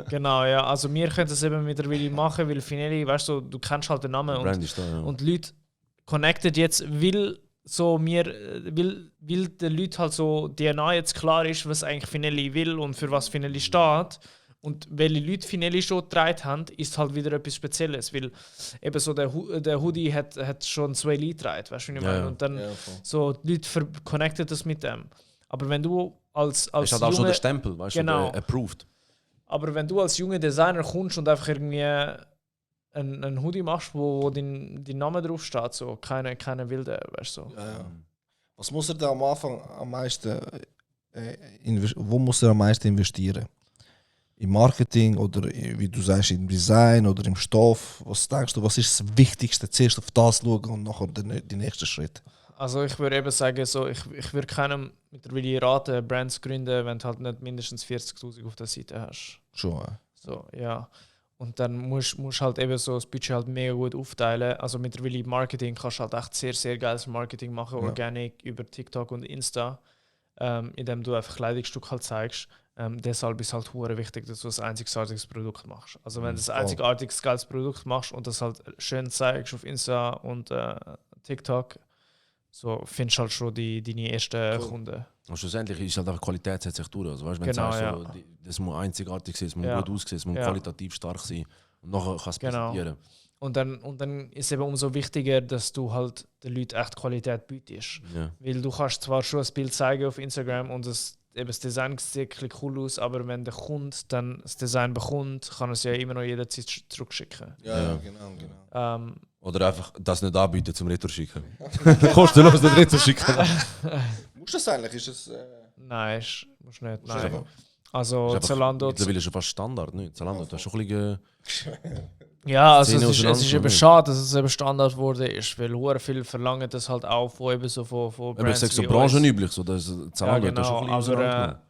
Genau, ja. Also wir können das eben mittlerweile machen, weil Finelli, weißt du kennst halt den Namen und die Leute connected jetzt, weil den Leuten halt so DNA jetzt klar ist, was eigentlich Finelli will und für was Finelli steht. Und welche Leute Finelli schon getragen haben, ist halt wieder etwas Spezielles, weil eben so der Hoodie hat schon 2 Leute getragen, weißt du, wie ich meine? Und dann so die Leute connecten das mit dem. Aber wenn du als es hat auch schon den Stempel, weißt genau. du, approved. Aber wenn du als junger Designer kommst und einfach irgendwie einen Hoodie machst, wo dein Name drauf steht, so keine wilde, weißt du. So. Ja. Was muss er da am Anfang am meisten wo muss er am meisten investieren? Im Marketing oder wie du sagst, im Design oder im Stoff? Was denkst du, was ist das Wichtigste? Zuerst auf das schauen und nachher die nächsten Schritte. Also ich würde eben sagen, so, ich würde keinem mittlerweile raten, Brands gründen, wenn du halt nicht mindestens 40'000 auf der Seite hast. Schon, ja. So, ja. Und dann musst halt eben so das Budget halt mega gut aufteilen. Also mittlerweile im Marketing kannst du halt echt sehr, sehr geiles Marketing machen, Organic über TikTok und Insta, indem du einfach Kleidungsstück halt zeigst. Deshalb ist halt hure wichtig, dass du ein einzigartiges Produkt machst. Also wenn du ein einzigartiges geiles Produkt machst und das halt schön zeigst auf Insta und TikTok, so findest du halt schon deine ersten Kunden. Und schlussendlich ist halt einfach Qualität setzt sich durch. Also, weißt, wenn Genau, du sagst, so, das muss einzigartig sein, es muss gut aussehen, es muss qualitativ stark sein und nachher kannst du es präsentieren. Und dann ist es eben umso wichtiger, dass du halt den Leuten echt Qualität bietest. Ja. Weil du kannst zwar schon ein Bild zeigen auf Instagram und das Design sieht cool aus, aber wenn der Kunde dann das Design bekommt, kann er es ja immer noch jederzeit zurückschicken. Ja, genau. Oder einfach das nicht anbieten zum Retour schicken. Kostenlos nicht Retour schicken. Musst du das eigentlich? Ist es, Nein, musst nicht. Nein. Einfach, Also Zalando. Mittlerweile schon fast Standard, nicht? Zalando, das ist schon ein bisschen. Ja, also Szene es ist auseinander eben nicht. schade, dass es eben Standard wurde ist, weil hure viel verlangen das halt auch von eben so von Aber ich Brands sage so wie branchenüblich, so, das Zalando ja, hat das schon genau, ein bisschen aber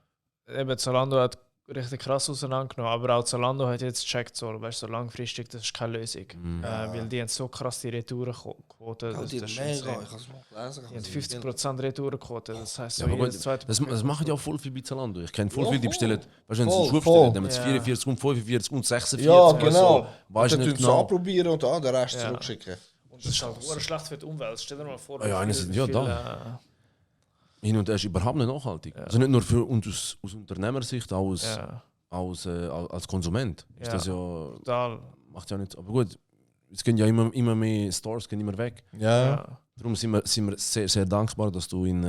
eben Zalando hat richtig krass auseinandergenommen, aber auch Zalando hat jetzt gecheckt, so, weißt, so langfristig, das ist keine Lösung. Weil die haben so krass die Retourenquote. Das ist mega, insane. ich habe es mal gelesen. Die haben 50% Retourenquote, das heisst so Ja, aber jedes gut, zweite das machen ja auch voll viel bei Zalando. Ich kenne voll Ja, viele, die voll. bestellen, weißt du, wenn sie Voll, einen Schuh voll. bestellen, dann haben sie Ja. 44 und 45 und 46. Ja, weißt du, genau. Weißt du Dann nicht tun sie genau. anprobieren und den Rest Ja. zurückschicken. Und das ist halt hure schlecht für die Umwelt. Stell dir mal vor, Ja, wie einerseits, viel, ja, Hin und her ist überhaupt nicht nachhaltig. Also nicht nur für uns aus Unternehmersicht, auch als Konsument. Ist Ja. das ja, total. macht ja nicht. Aber gut, es gehen ja immer mehr Stores gehen immer weg. Ja. Darum sind wir sehr, sehr dankbar, dass du in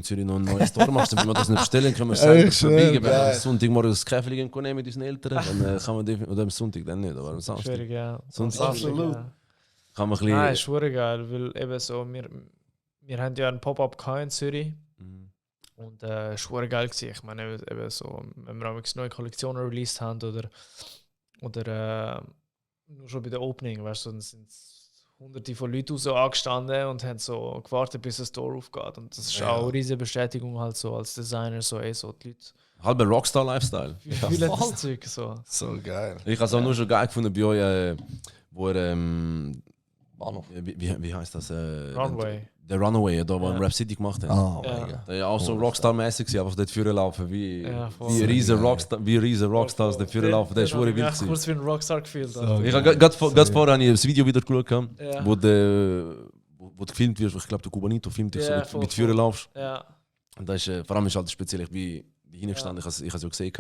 Zürich noch einen neuen Store machst. Wenn wir das nicht bestellen, können wir es selber schön, verbiegen. Wenn wir geil. am Sonntagmorgen das Käfeli nehmen mit unseren Eltern, dann kann man definitiv, oder am Sonntag dann nicht, aber am Samstag Schwierig, ja. Sonntag Absolut. Ja. kann man ein Nein, bisschen... ist hure geil, weil eben so, wir haben ja einen Pop-Up gehabt in Zürich Mhm. und es war hure geil gewesen. Ich meine, eben so, wenn wir auch neue Kollektionen released haben oder nur schon bei der Opening, weißt du, dann sind hunderte von Leuten so angestanden und haben so gewartet, bis das Tor aufgeht. Und das ist auch eine riesige Bestätigung halt so als Designer, so die Leute Halber Rockstar-Lifestyle. fühlen das Zeug so. So geil. Ich habe es auch nur schon geil gefunden bei euch, wo er, Bahnhof. wie heißt das? Runway. Der Runaway, da wo Ja. wir Rap City gemacht haben. Ah, Ja. mega. Der ja auch so Rockstar-mäßig gewesen, einfach dort führen laufen, wie voll. riesen Rockstars dort führen laufen. Das ist wurde wild Ich gewesen. kurz wie ein Rockstar gefühlt. Alter. Ich habe gerade vorher habe ich das Video wieder geschaut, Ja. wo du gefilmt wirst. Ich glaube, der Cubanito filmt dich so Ja, mit, voll, mit Führen laufst. Ja. Und das ist, vor allem ist halt speziell, ich bin hingestanden, ich habe es ja gesehen.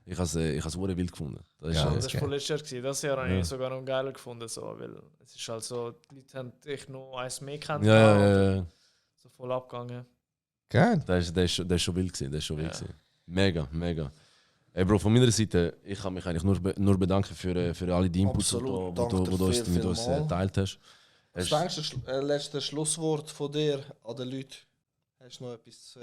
Ich habe es wild gefunden. Das ist, Ja, Das war voll letztes Jahr gewesen. Das Jahr habe Ja. ich sogar noch geiler gefunden, so, weil es ist halt so, die Leute haben dich noch eins mehr kennt. ja. So voll abgegangen. Geil. Das ist schon wild gewesen. Das ist schon wild Ja. gewesen. Mega. Ey Bro, von meiner Seite, ich kann mich eigentlich nur bedanken für alle die Inputs, die Absolut. du Danke dir mit viel, uns viel mal. geteilt hast. Was denkst du, das letzte Schlusswort von dir an den Leuten? Hast du noch etwas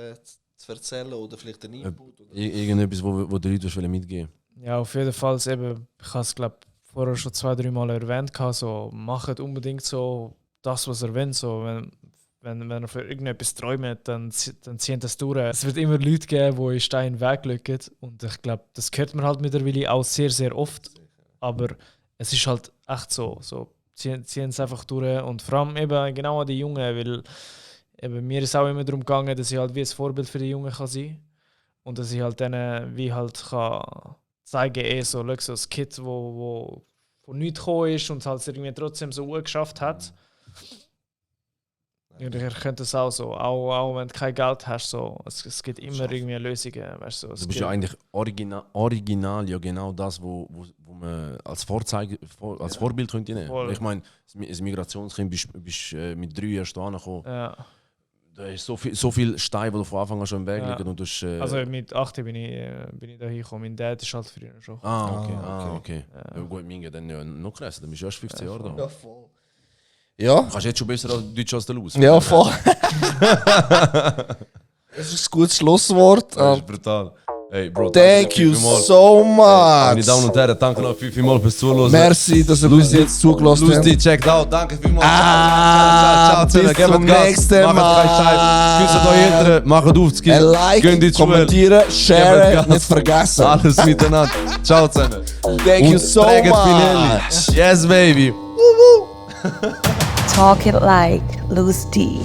zu erzählen oder vielleicht einen Input? Oder? Irgendetwas, wo die Leute mitgeben wollen. Ja, auf jeden Fall. Eben, ich habe es glaube vorher schon 2-3 Mal erwähnt. So, macht unbedingt so das, was ihr wollt. So, wenn ihr für irgendetwas träumt, dann zieht das durch. Es wird immer Leute geben, die in Stein weglücken. Und ich glaube, das hört man halt mittlerweile auch sehr, sehr oft. Aber es ist halt echt so ziehen es einfach durch. Und vor allem eben genau an die Jungen, weil eben, mir ist auch immer darum gegangen, dass ich halt wie ein Vorbild für die Jungen kann sein. Und dass ich halt denen wie halt kann zeigen, so ein Kid, wo von nichts gekommen ist und halt irgendwie trotzdem so geschafft hat. Und ihr könnt es auch so, auch wenn du kein Geld hast, so, es gibt immer irgendwie Lösungen. Weißt, so, Du bist ja eigentlich original ja genau das, wo man als Vorbild könnte nehmen. Voll. Ich meine, als Migrationskind bist mit 3 erst angekommen. Ja. Da ist so viel Steine, die du von Anfang an schon im Weg Ja. liegen. Und du hast, Also mit 18 bin ich da hingekommen. Mein Dad ist halt früher schon. okay. Ja, gut, Minge, dann ja noch krasser, dann bist du erst 15 Jahre da. Voll. Ja, Du kannst jetzt schon besser Deutsch als der Luz. ja, voll. Das ist ein gutes Schlusswort. Das ist brutal. Hey, Bro, Thank you so Meine much. Damen und Herren, danke noch vielmals fürs Zuhören. Merci, dass ihr bis jetzt zugelassen Lustig, habt. checkt out. Danke vielmals. Ah, ciao. bis Gebt zum Gas. nächsten Macht Mal. keinen Scheiß. Küsst euch hinterher. Macht auf das Ein Like, kommentieren, sharen, nicht vergessen. Alles miteinander. Ciao zusammen. Thank you Und so prägt Finelli. much. Yes, baby. Talk it like Loose D.